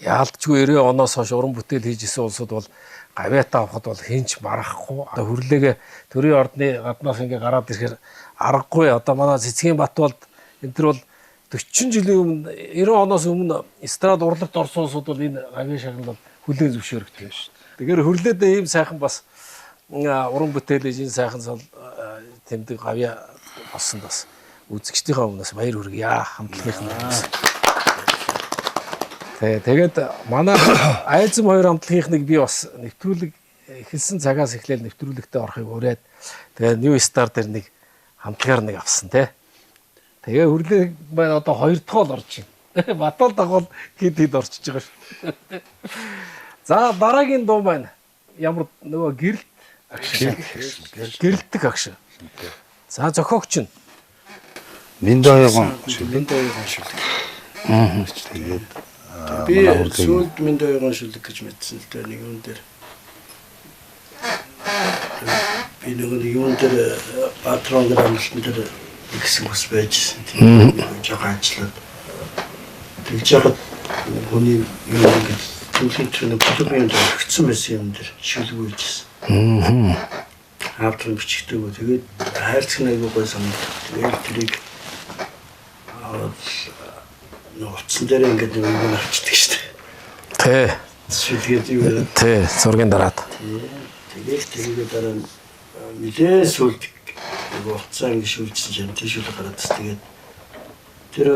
Яалтчгүй 90 оноос хойш уран бүтээл хийж исэн улсууд бол гавьяатаа авахд бол хинч марахгүй. Одоо хөрлөөгээ төрийн ордны гаднаас ингээ гараад ирэхээр аргагүй. Одоо манай Цэцгийн Батболд энэ төр бол 40 жилийн өмнө 90 оноос өмнө эстрад урлагт орсон улсууд бол энэ гавьяа шагнал бол хүлээн зөвшөөрөгдөв шүү дээ. Тэгэхээр хөрлөөдөө ийм сайхан бас уран бүтээл энэ сайхан цол тэмдэг гавьяа болсон бас үзэгчдийнхээ өмнөөс баяр хүргье хамтлагийнхаа өмнөөс. Тэгээд манай Айзам хоёр хамтлагийнхныг би бас нэвтрүүлэг эхэлсэн цагаас эхлээл нэвтрүүлэгтээ орохыг уриад тэгээд New Star дээр нэг хамтлагаар нэг авсан тий. Тэгээ хөрлөө маань одоо хоёр дахь бол орж байна. Батал дагуул хэд хэд орчиж байгаа шүү. За дараагийн дуу маань ямар нөгөө гэрэлт агш. Гэрэлтэх агш. За зохиогч нь Миндоёгон шүлэг. Миндоёгон шүлэг. Тэгээд би сүүлд Миндоёгон шүлэг гэж мэдсэн л дээ нэг юм дээр. Би нөгөө нэг юм дээр патрон грамлтан дээр нэг хэсэг ус байжсэн. Тийм жоохон ажиллаад. Тэгж яхад хүний юм ингээд түүхийн тэр нэг клубын дээр өгсөн байсан юм дээр шүлэг үйжсэн. Автор бичигдээгүй. Тэгээд хайрцаг нь айгүй гой санагдав. Тэгээд тэрийг аваад нэг утсан дээр ингээд нэг юм авчдаг шүү дээ. Тэ. Шүлгээд юу вэ? Тэ, зургийн дараад. Тэгээд тэрийгээ дараа нь нилээ сүлд нэг утсаа ингэ шүлжсэн чинь тийш шүлэг гараад тэгээд тэр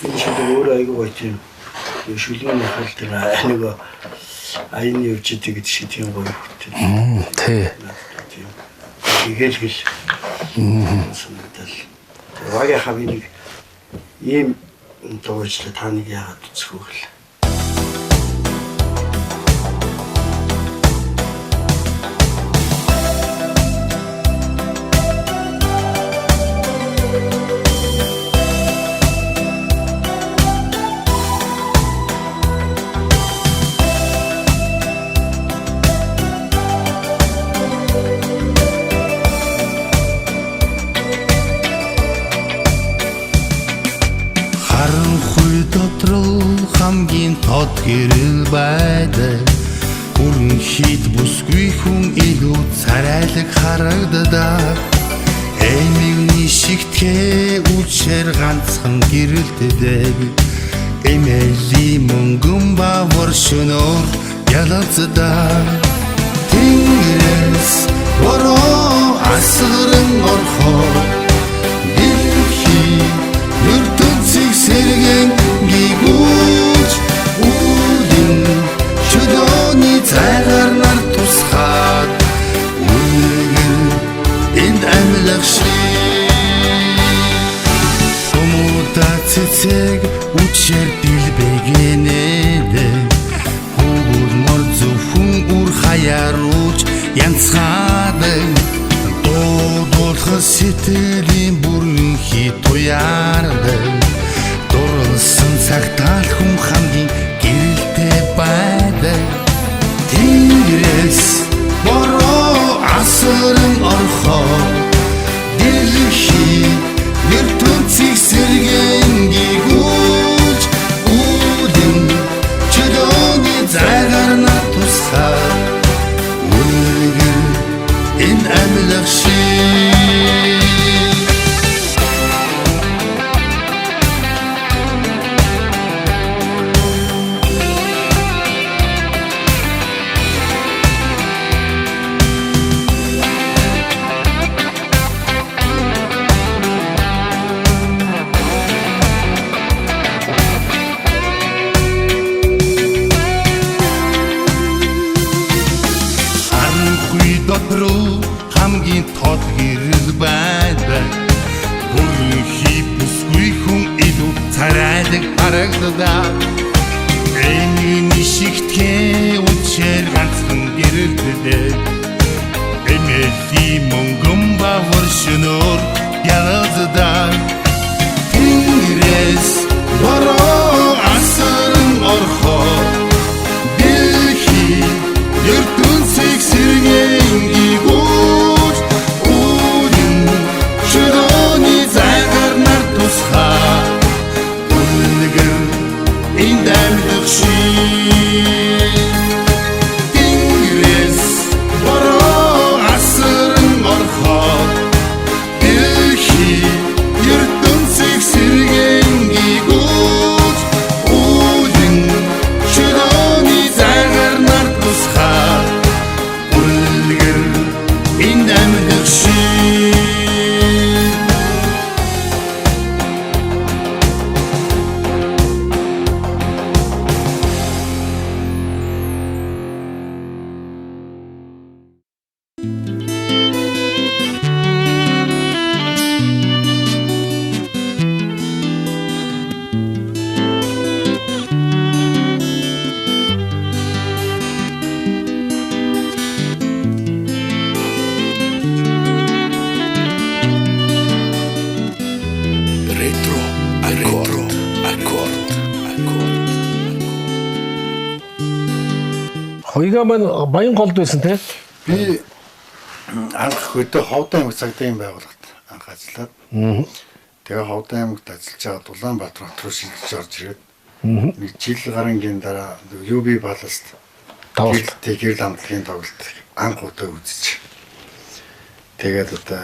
энэ шүлэг өөрөө айгүй гоё тийм шүлгийн хал тэр нөгөө аяны явж идэг гэдэг шиг тийм гоё хөлтэй. Тэ. Тийм. Игээл гэл. Санагдал. Вагийн хавийн нэг ийм дуучлаа та нэг яагаад үзэх вэ гэл. Хамгийн тод гэрэл байдаг. Бүрэн хит бүсгүй хүн илүү царайлаг харагддаг. Эмигний шигтгэ үчээр ганцхан гэрэлтдэг. Эмэли мөнгөн бавар шөнөөр ялалцдаг. Тэнгэрээс бороо асгаран орхоор дэлхий ертөнцийг сэргэн гигүүж үлэн чөлөөний цайгаар нар тусгаад үлгэр энд амьлах шиг хүмүүда цэцэг үчээр дэлбэгэнэдэ хүүгүр мор зөвхөн үр хаяаруулж янцгаадаг дуудуулах сэтгэлийн бүрэн хит туяардаг дурлсан цагтаал хүн хамгийн гэрэлтэй байдаг. Тэнгэрээс бороо асран орхоо дэлхий ертөнцийг сэргэн гигүүлж үлэн чөлөөний зайгаар нар тусгаад үлгэр Шигтгэн үчээр ганцхан гэрэлтэлээ. Эмэлийн мөнгөн бавар шөнөөр ялздан. Тэнгэрээс бороо асран орхоо дэлхий ертөнцийг сэргээн гүйж үнэн шөнөөний зайгаар нар тусгай үлгэр энд амьдах шиг. Тэнгэрээс бороо асран орхоо дэлхий ертөнцийг сэргээн гүйж үнэн шөнөөний зайгаар нар тусгай үлгэр энд амьдах шиг. Ретро аккорд аккорд аккорд. Хуйгаа маань Баян голд байсан тий? Би анх хөдөө Ховдон аймаг цагдаагийн байгууллагт анх ажиллаад. Тэгээ Ховдон аймагт ажиллаж байгаад Улаанбаатар хот руу шилжиж орж ирээд нэг жил гарангийн дараа UB Palace-т тоглолт гэрэл хамтлагийн тоглолт анх удаа үзэж. Тэгээд одоо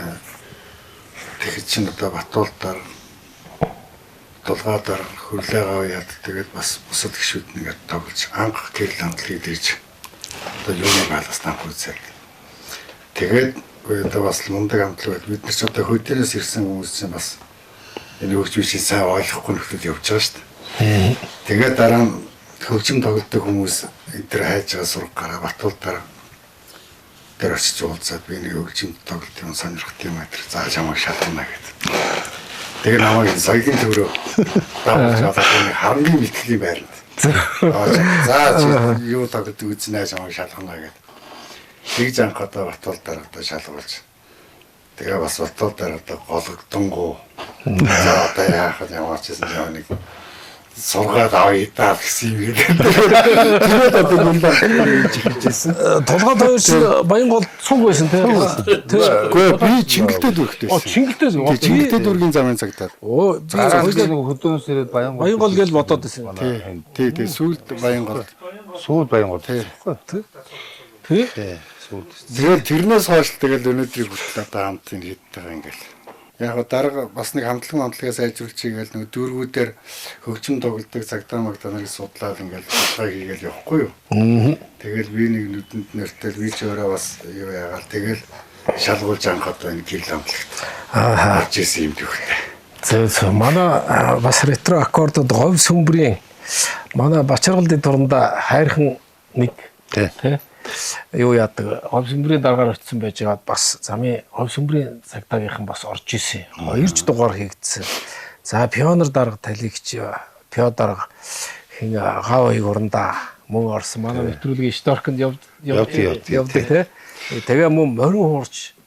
тэгэхэд чинь одоо Батуулдаар Тулгаадар хөрлөөгаа яад тэгээд бас бусад гишүүд нэгээд тоглож анх гэрэл хамтлагийг дэрж одоо UB Palace-т анх үзээд. Тэгээд одоо бас мундаг хамтлаг байл. Бид нар ч одоо хөдөөрөөс ирсэн хүмүүс чинь бас энэ хөгжмийн сайн ойлгохгүй нөхцөл явж байгаа шүү дээ. Тэгээд дараа нь хөгжим тоглодог хүмүүс энэ төр хайж байгаа сураг гараа Батуулдаар дээр очиж уулзаад би нэг хөгжим тоглолт юм сонирхт юм аа тэр зааж амаг шалгана гэдэг. Тэгээ намайг соёлын төврөө давж аваад нэг харангийн бэлтгэлийн байранд. За чи юу тоглодог үзнэ яаж амаг шалгана гэдэг. Тэгж анх одоо Батуулдаар одоо шалгуулж. Тэгээ бас Батуулдаар одоо гологдонгуу. За одоо яах вэ ямар ч гэсэн яа нэг сургаад авъя даа гэсэн юм гээд. Тэгээд одоо гүндээ хийж эхэлжсэн. Тулгаад хоёр чинь Баян гол цуг байсан тий? Үгүй би Чингэлтэй дүүрэгт байсан. Чингэлтэй дүүрэг. Чингэлтэй дүүргийн замын цагтаа. Оо би хөдөөнөөс ирээд Баян гол. Баян гол гэж бодоод байсан. Тий, тий, сүүлд Баян гол. Сүүлд Баян гол. Тий. Тий. Сүүлд. Тэгээд тэрнээс хойш тэгэл өнөөдрийг хүртэл одоо хамт энэ хэд байгаа ингээл. Яг го дарга бас нэг хамтлаг маамтлагаа сайжруулчих гээл нэг дүүргүүдээр хөгжим тоглодог цагдаа магдаа нарыг судлаад ингээл судалгаа хийгээл явахгүй юу. Тэгэл би нэг нүдэнд нэртэл би ч өөрөө бас юу яагаал тэгэл шалгуулж анх одоо энэ гэрэл хамтлагт орж исэн юм төвхтэй. Зөв зөв. Манай бас ретро аккордод говь сүмбрийн манай Бачаргалын туранда хайрхан нэг тий юу яадаг говь сүмбрийн даргаар очсон байж байгаад бас замын говь сүмбрийн цагдаагийнхан бас орж исэн. Хоёр ч дугаар хийгдсэн. За пионер дарга талигч пио дарга хин гав аяг урандаа мөн орсон. Манай нэвтрүүлгийн Шторконд явдаг тий. Тэгээ мөн морин хуурч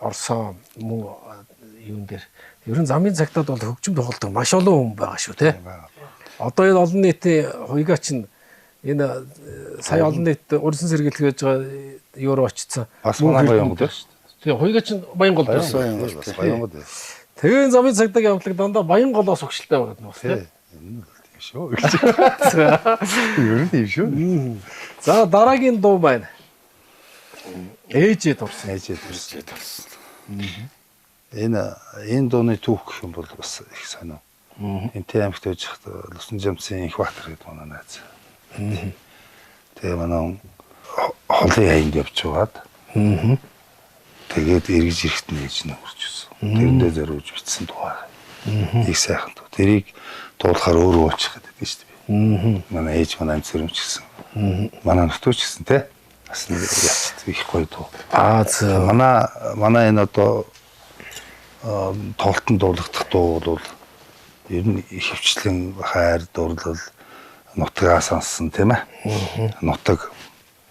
орсон мөн юун дээр. Ер нь замын цагтаад бол хөгжим тоглодог маш олон хүн байгаа шүү тий. Одоо энэ олон нийтийн хуйгаа чинь энэ сая олон нийт урьдчилан сэргийлэх гэж байгаа юу руу очсон. Бас манай Баянгол шүү дээ. Тэгээ хуйгаа чинь Баянгол байсан. Бас Баянгол. Тэгээ энэ замын цагдаагийн хамтлаг дандаа Баянголоос өгшөлтэй байгаа юм бас тий. Энэ бол тийм шүү. Ер нь тийм шүү. За дараагийн дуу байна. Ээжээ дурсан. Ээжээ дурсан. Энэ дууны түүх гэх юм бол бас их сонио. Энтэй аймагт байж хат Лусан жамсын Их Баатар гэдэг манай найз. Тэгээ манай холын аянд явж байгаад тэгээд эргэж ирэхэд нь ээж нь хүрч ирсэн. Тэрэндээ зориулж бичсэн дуу. Их сайхан дуу. Тэрийг дуулахаар өөрөө очих гэдэг нь шүү дээ. Манай ээж манай амцэрэмч гэсэн. Манай нөтөөч гэсэн тий. Бас нэг явцдаг их гоё дуу. Аа зөв. Манай энэ одоо тоглолтод дуулагдах дуу бол ер нь их хвчлэн хайр дурлал Нутгаа сонссон тийм ээ. Нутаг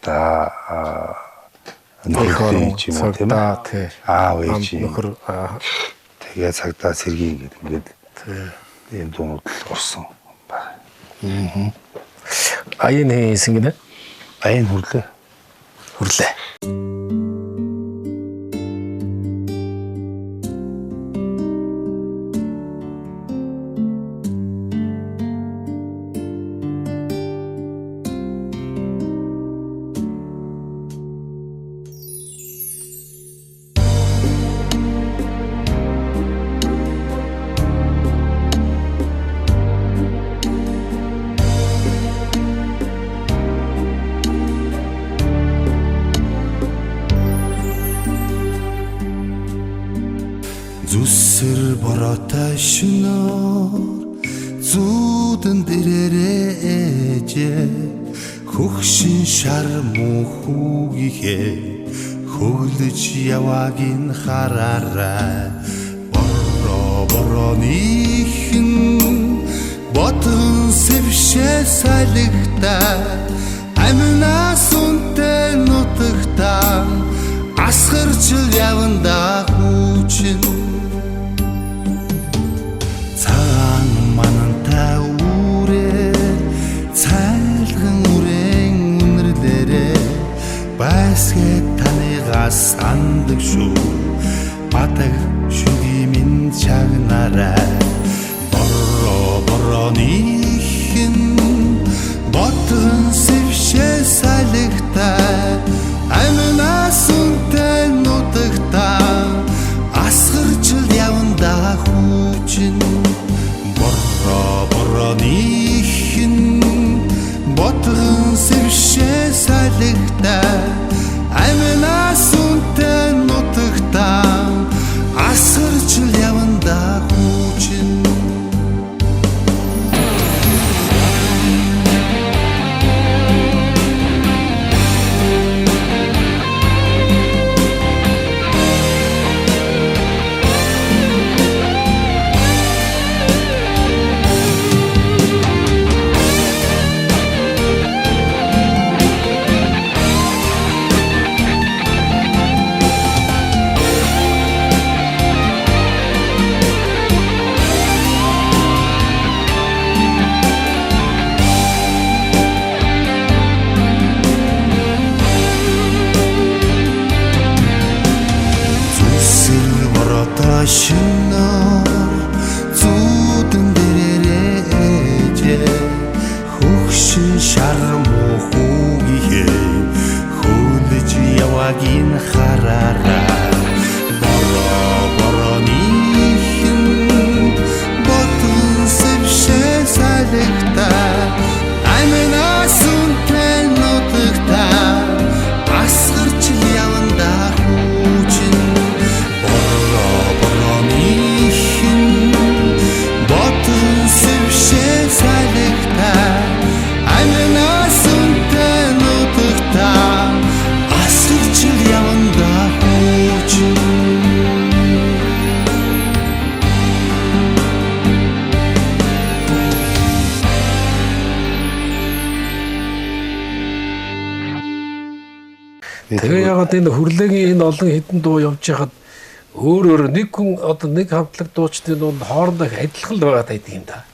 за нөхөр ч юм уу тийм ээ. Аав ээж нөхөр тэгээ цагдаа цэргийн гэдэг ингээд ийм дуунууд л орсон байна. Аян хийсэн гинэ? Аян хүрлээ. Хүрлээ. Зүсэр бороотой шөнөөр зүүдэн дээрээ ээжээ хөгшин шар муу хүүгийнхээ хөглөж яваагийн хараарай. Бороо борооныхэн ботон сэвшээ салигтай амнаас үнтэй нутагтаа асгарч явандаа хүүчин. Цагаан манантай үрээ цайлган үрээн үнэрлэрээ байсгээ таныгаа сандаг шүү бадаг шүдий минь чагнарай. Бороо борооныхэн ботгон сэвшээ салигтай амнаас үнтэй нутагтаа асгарч явандаа хүүчин. Бороо борооныхэн ботгон сэвшээ салигтай амнаас үнтэй нутагтаа асгарч явандаа хүүчин. Шөнөөр зүүдэн дээрээ ээжээ хөгшин шар муу хүүгийнхээ хөөлж яваагийн хараарай. Бороо борооныхэн ботон сэвшээ салигтай амнаас үнтэй нутагтаа асгарч явандаа хүүчин. Ботон сэвшээ салигтай амнаас үнтэй нутагтаа асгарч явандаа хүүчин. Тэгээ ягаад энэ хүрлээгийн энэ олон хэдэн дуу явж байхад өөр өөр нэг хүн одоо нэг хамтлаг дуучдын дунд хоорондоо их адилхан л байгаад байдаг юм да.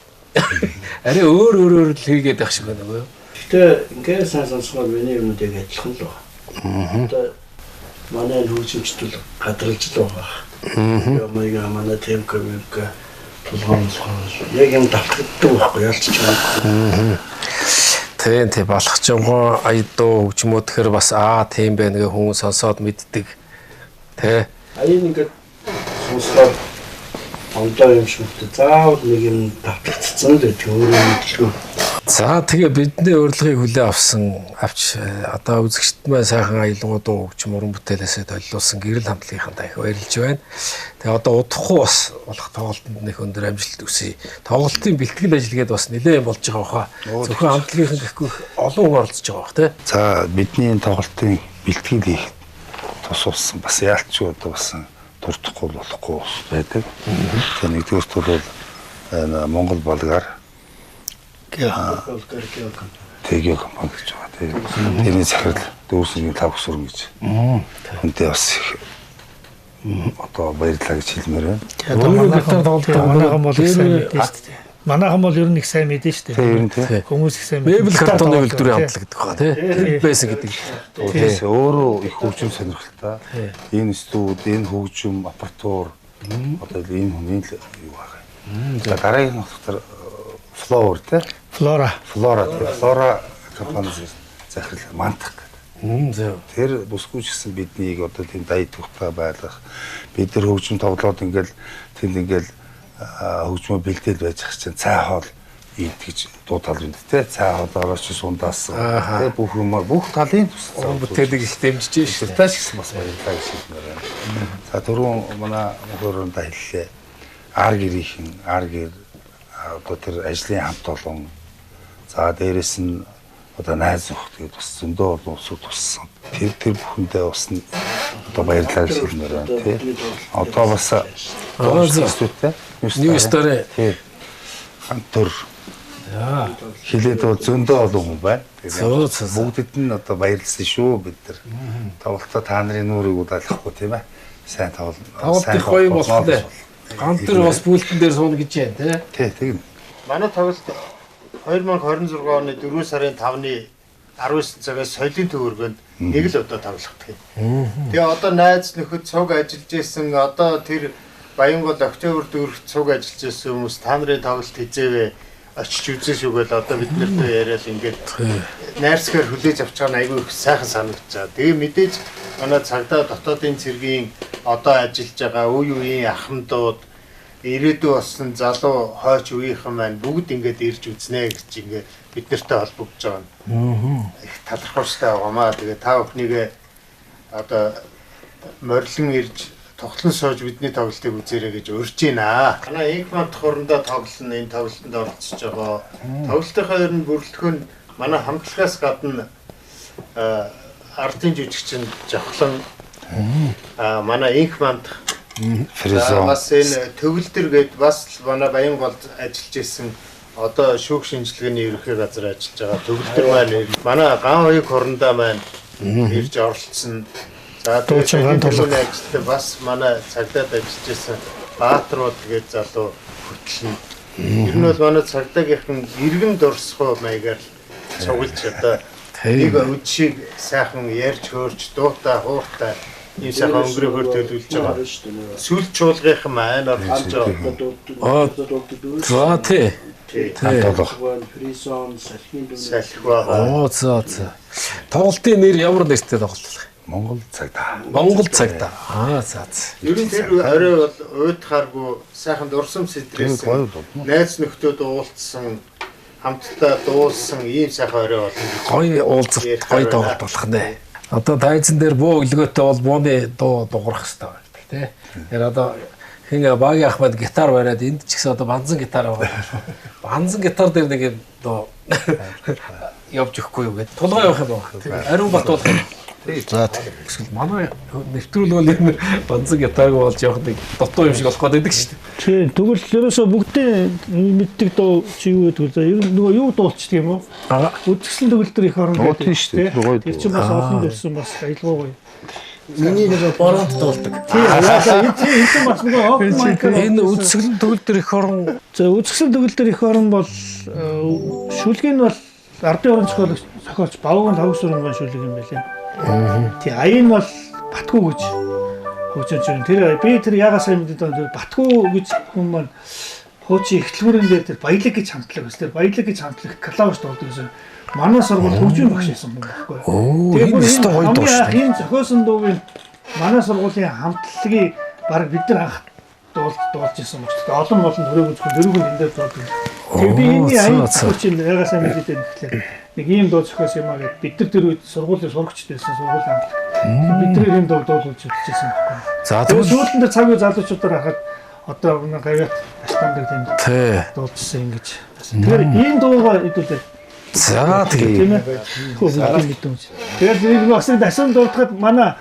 Арай өөр өөр л хийгээд байх шиг байна уу? Гэтэ ингээд сайн сонсохоор миний юмнууд яг адилхан л байна. Одоо манай хөгжимчд бол гадралж л байгаа. Ямайга манай темко мемко тулгын яг юм давтагддаг байхгүй ялч ч юм. Тийм тийм балах жамгоо аядуу хөгжмөө тэгэхээр бас аа тийм байна гэ хүн сонсоод мэддэг. Тэ. Аян ингээд сонсохоор ондоо юм шиг үү. Заавал нэг юм давтагдсан л байдаг өөрөө мэдлгүй. За тэгээ бидний урилгыг хүлээн авсан авч одоо үзэгчд маань сайхан аялангуй дуу хөгжим уран бүтээлээсээ толиулсан гэрэл хамтлагийнхандаа их баярлж байна. Тэгээ одоо удахгүй бас болох тоглолтод нэг өндөр амжилт хүсье. Тоглолтын бэлтгэл ажил гээд бас нэлээд юм болж байгаа баха. Зөвхөн хамтлагийнхан гэхгүй олон хүн оролцож байгаа бах тий. За бидний энэ тоглолтын бэлтгэл хийх тус болсон бас яалч одоо бас дуртахгүй болохгүй байдаг. Тэгээ нэгдүгüрт бол Монгол Болгар Тэгё компани гэж байгаа тийм. Тэрний захирал дүүрсэнгийн Лхагвсүрэн гэж. Хүнтэй бас их одоо баярлалаа гэж хэлмээр байна. Одоо гитар тоглодог манайхан бол их сайн мэдэн шүү дээ. Манайхан бол ер нь их сайн мэдэн шүү дээ. Хүмүүс их сайн мэдэн. Мэбл картоны үйлдвэрийн хамтлаг гэдэг ба тий. Тэр байсан гэдэг. Тэгээс өөрөө их хөгжим сонирхолтой. Энэ студ, энэ хөгжим, аппаратур одоо энэ хүний л юу байгаа юм. За дараагийн нь болохоор Flower тий. Flora. Flora тий. Flora компани захирал мантах гэдэг. Зөв. Тэр бүсгүй ч гэсэн биднийг одоо тийм даяд тухтай байлгах. Бид нар хөгжим тоглоод ингээл тэнд ингээл хөгжмөө бэлдээл байж ах чинь цай хоол идэж дуудал юм тий. Цай хоол орооч сундаасан. Тий бүх юмар бүх талын тусалсан. Бүтээлийг их дэмжиж шээ. Тааш гэсэн бас баярлалаа гэж хэлмээр байна. За түрүүн манай мөхөрөндөө хэллээ. Ар гэрийнхэн, ар гэр одоо тэр ажлын хамт олон. За дээрэс нь одоо найз нөхөд гээд бас зөндөө олон улсууд туссан. Тэр бүхэндээ бас одоо баярлалаа гэж хэлмээр байна тий. Одоо бас студенттэй New Star тий. Хамт төр. Хилээд бол зөндөө олон хүн байна. Бүгдэд нь одоо баярлсан шүү бид нар. Тоглолтоо та нарын нүрийг удаалгахгүй тийм ээ. Сайн тоглол. Тоглолт их гоё болох нэ. Гант төр бас бүлтэн дээр сууна гэж байна тий. Тий, тэгнэ. Манай тоглолт 2026 оны 4 сарын 5-ны 19 цагаас соёлын төвөргөнд нэг л удаа тоглох юм. Тэгээ одоо найз нөхөд цуг ажиллаж исэн одоо тэр Баянгол Октябрь дүүрэгт цуг ажиллаж исэн хүмүүс та нарын тоглолт хизээвэ очиж үзэн шүгээл одоо бид нартай яриад ингээд найрсгаар хүлээж авч байгаа нь айгүй их сайхан санагдаж байгаа. Тэгээ мэдээж манай цагдаа дотоодын цэргийн одоо ажиллаж байгаа үе үеийн ахмадууд ирээдүй болсон залуу хойч үеийнхэн маань бүгд ингээд ирж үзнэ гэж ингээд бид нартай холбогдож байгаа нь. Их талархууштай байгаамаа. Тэгээ та бүхнийгээ одоо морилон ирж тоглон сууж бидний тоглолтыг үзээрэй гэж урьж байна. Манай инх манд хурандаа тоглоно, энэ тоглолтод оролцож байгаа. Тоглолтынхаа ер нь бүрэлдэхүүн манай хамтлагаас гадна ардын жүжигчин Жохлон манай инх манд бас энэ төгөлдөр гээд бас манай Баянголд ажиллаж исэн одоо шүүх шинжилгээний ерөнхий газар ажиллаж байгаа төгөлдөр маань манай ган хоёг хурандаа маань ирж оролцсон. За тэгээд ажилтны бас манай цагдаад ажиллаж исэн Баатарууд гээд залуу хөтлөн. Ер нь бол манай цагдаагийнхан иргэн дурсах маягаар цуглаж одоо нэг үдшийг сайхан ярьж хөөрч дуутай хууртай ийм сайхан өнгөрөөхөөр төлөвлөж байгаа. Сүл чуулгынхан маань оролцож байгаа. За тий. Салхи. За за. Тоглолтын нэр ямар нэртэй тоглолт болох вэ? Монгол цагдаа. Монгол цагдаа. Аа за за. Ер нь тэр орой бол уйдхааргүй сайхан дурсам сэтрээсэн. Найз нөхдөд уулзсан, хамтдаа дуулсан ийм сайхан орой болно гэж. Гоё уулзалт, гоё тоглолт болох нэ. Одоо тайзан дээр буу өглөөтэй бол бууны дуу дуурах хэрэгтэй байдаг тий. Тэгэхээр одоо хэн багийн ахмад гитар бариад энд ч гэсэн одоо банзан гитар байгаа. Банзан гитар дээр нэг юм дуу явж өгөхгүй юу гэдэг. Тулгаа явах юм байна. Ариун бат болох юм. За тэгвэл манай нэвтрүүлэг бол энэ банзан гитарг болж явах нэг дутуу юм шиг болох гэдэг шүү дээ. Тийм, тэгвэл ерөөсөө бүгдийн мэддэг дуу чи юу гэдэг вэ? Ер нь нөгөө юу дуулчдаг юм уу? Үзэсгэлэн төгөлдөр их орон гэдэг тийм шүү дээ. Тэр чинь бас олон дурсан бас аюулгүй гоё. Миний нэг боронт дуулдаг. Тийм, яа, энэ чинь бас нөгөө open mic энэ үзэсгэлэн төгөлдөр их орон. За үзэсгэлэн төгөлдөр их орон бол шүлэг нь бол ардын орон зохиолагч зохиолч Бавган Лхагвсүрэнгийн шүлэг юм байлээ. Тий, аян бол Батгүй гэж хөгжиж байна. Тэр би тэр ягаа сайн мэдээд байгаа. Батгүй гэж хүн маань хуучин ихтлгүүрэн дээр тэр баялаг гэж хамтлаг байсан. Тэр баялаг гэж хамтлаг клавиш дуулдаг гэсэн. Манай сургууль хөгжмийн багш байсан юм байхгүй. Тэгээ бүр энэ гоё дуу шүү дээ. Энэ зохиосон дуугийн манай сургуулийн хамтлагийг баг бид нар анх дуулж исэн багш. Тэгээ олон олон төрөөг зөвхөн дөрөв хүн энэ дээр дуулдаг. Тэгээ би энэний аян чинь ягаа сайн мэдээд байна гэхлээр нэг ийм дуу зохиосон юм а гэд бид нар тэр үед сургуулийн сурагчд байсан сургуулийн хамтлаг. Бид нар ийм дуу дуулж үзчихсэн байхгүй. За тэгвэл сүүлд нь цаг үе залуучуудаар харахад одоо гавьяат аштандаг тийм дуулжсэн ингэж. Тэгэхээр ийм дуугаа хэдүүлээ. За тэгээ. Тийм ээ. Хөө бүгд мэдэн. Тэгээд нэг бас дасан дуудахад манай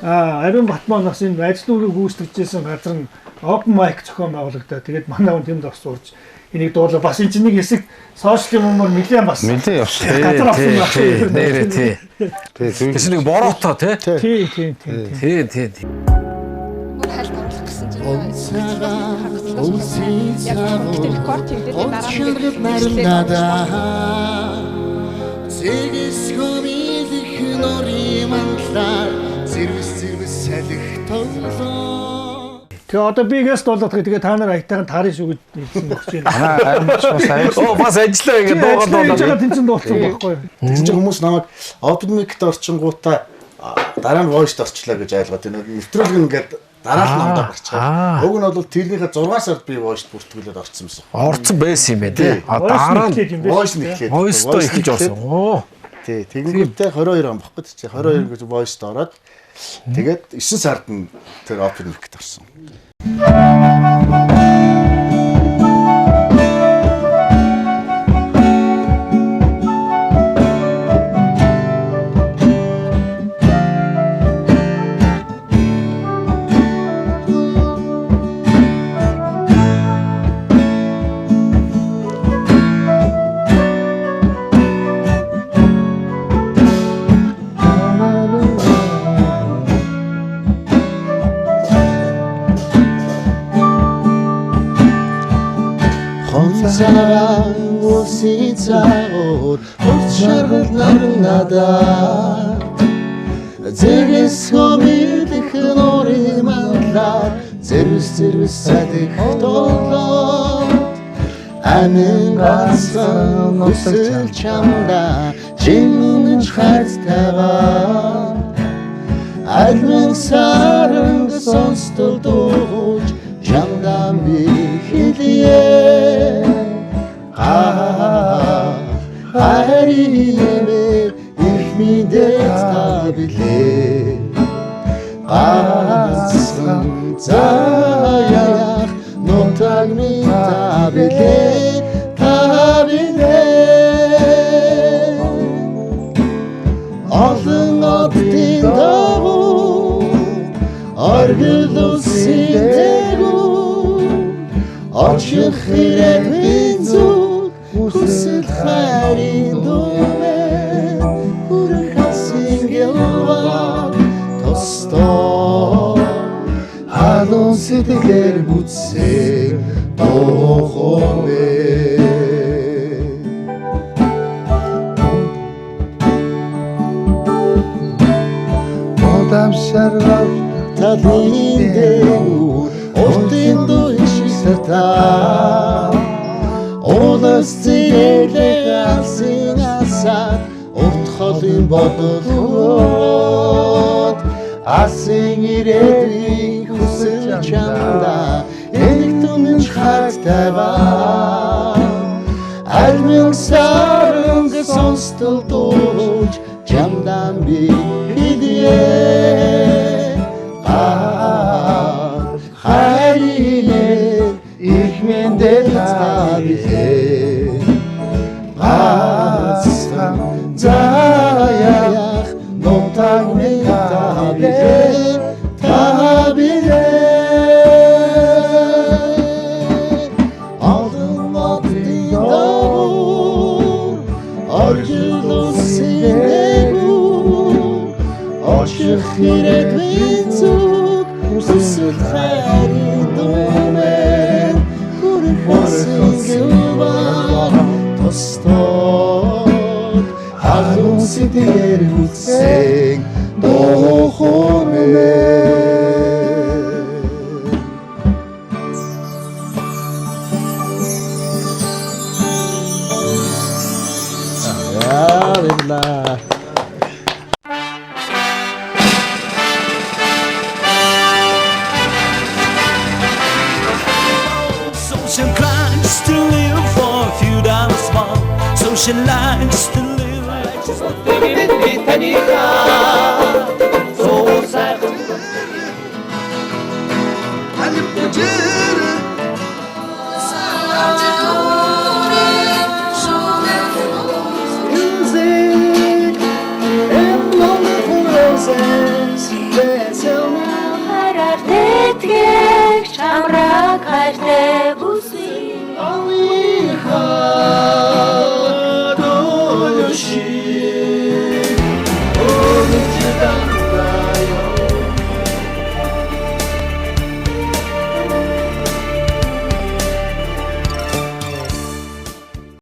Ариун Бат маань бас энэ ажил үүрэг гүйцэтгэжсэн газар нь open mic зохион байгуулагдаа. Тэгээд манай хүн тэнд бас урж энийг дуулаа. Бас энэ чинь нэг хэсэг сошиал юмар нэлээд бас нэлээд явсан. Газар авсан байх. Нэрээ тий. Тий. Тэр нэг бороотой тий. Тий, тий, тий. Тий, тий. Нүр хальт оруулах гэсэн чинь яг гэхдээ рекорд хийгдээд дараа нь Зэгс хөмилэх нурын манлаар зэрвэс зэрвэс салхи толоо. Тэгээ одоо би гээс дуулаад тэгээ та нар аятайхан таарна шүү гэж хэлсэн багч юм. Манай аримч бас аяа. Оо бас ажиллаа ингэ дуугаад дуулаад. Тэгээд тэнцэн дуулсан байхгүй юу? Тэгсэн чинь хүмүүс намайг open mic-д орчингуудаа дараа нь voice-д орчлоо гэж ойлгоод байна. Нэвтрүүлэг нь ингээд дараа л намдаа гарчгаа. Уг нь бол тэрнийхээ 6 сард би voice-д бүртгүүлээд орсон юмсан. Орцсон байсан юм байна тий. А дараа нь voice нь эхлээд. Voice-д эхэлж орсон. Оо. Тий, тэгэнгүүтээ 22 он баггүй чи 22 гэж voice-д ороод тэгээд 9 сард нь тэр open mic-д орсон. Цагаан улсын цагуур урт шаргал наран надаа Зэгс хомилэх нурын манлаар зэрвэс зэрвэс салхи толоод Амин ганцхан хүсэл чамдаа жинж хайртайгаа Альмын саранг сонстол дууж чамдаа би хэлье. Хайрын их мэдээ та билээ. Ганцхан заяах нутаг минь та билээ, та билээ. Олон оддын дагуу оргил үсийн дээгүүр очих ирээдүйн зүг хүсэл хайрын дүмээ хүрэх хасын гэлва тостоо халуун сэтгэлээр бүтсэн дуугомээ. Модам шаргал талын дээгүүр уртын дуу шиг сартаа Улас зээлэг алсын асаад урт холын бодол хөөд Асын ирээдүйн хүсэл чамдаа энэг түнж хайртайгаа Альмын саранг сонстол дууж чамдаа би хэлье. Хайрын их мэндэл та билээ. Ганцхан заяах нутаг минь та билээ, та билээ. Олон оддын дагуур оргил улсын дээгүүр очих ирээдүйн зүг хүсэл хайрын дүмээ хүрэх хасын гэлва тостоод халуун сэтгэлээр бүтсэн дуугомээ. Яа, баярлаа. Social climbs to live for a few dollars more. Social likes to live like she's Аль бүжээр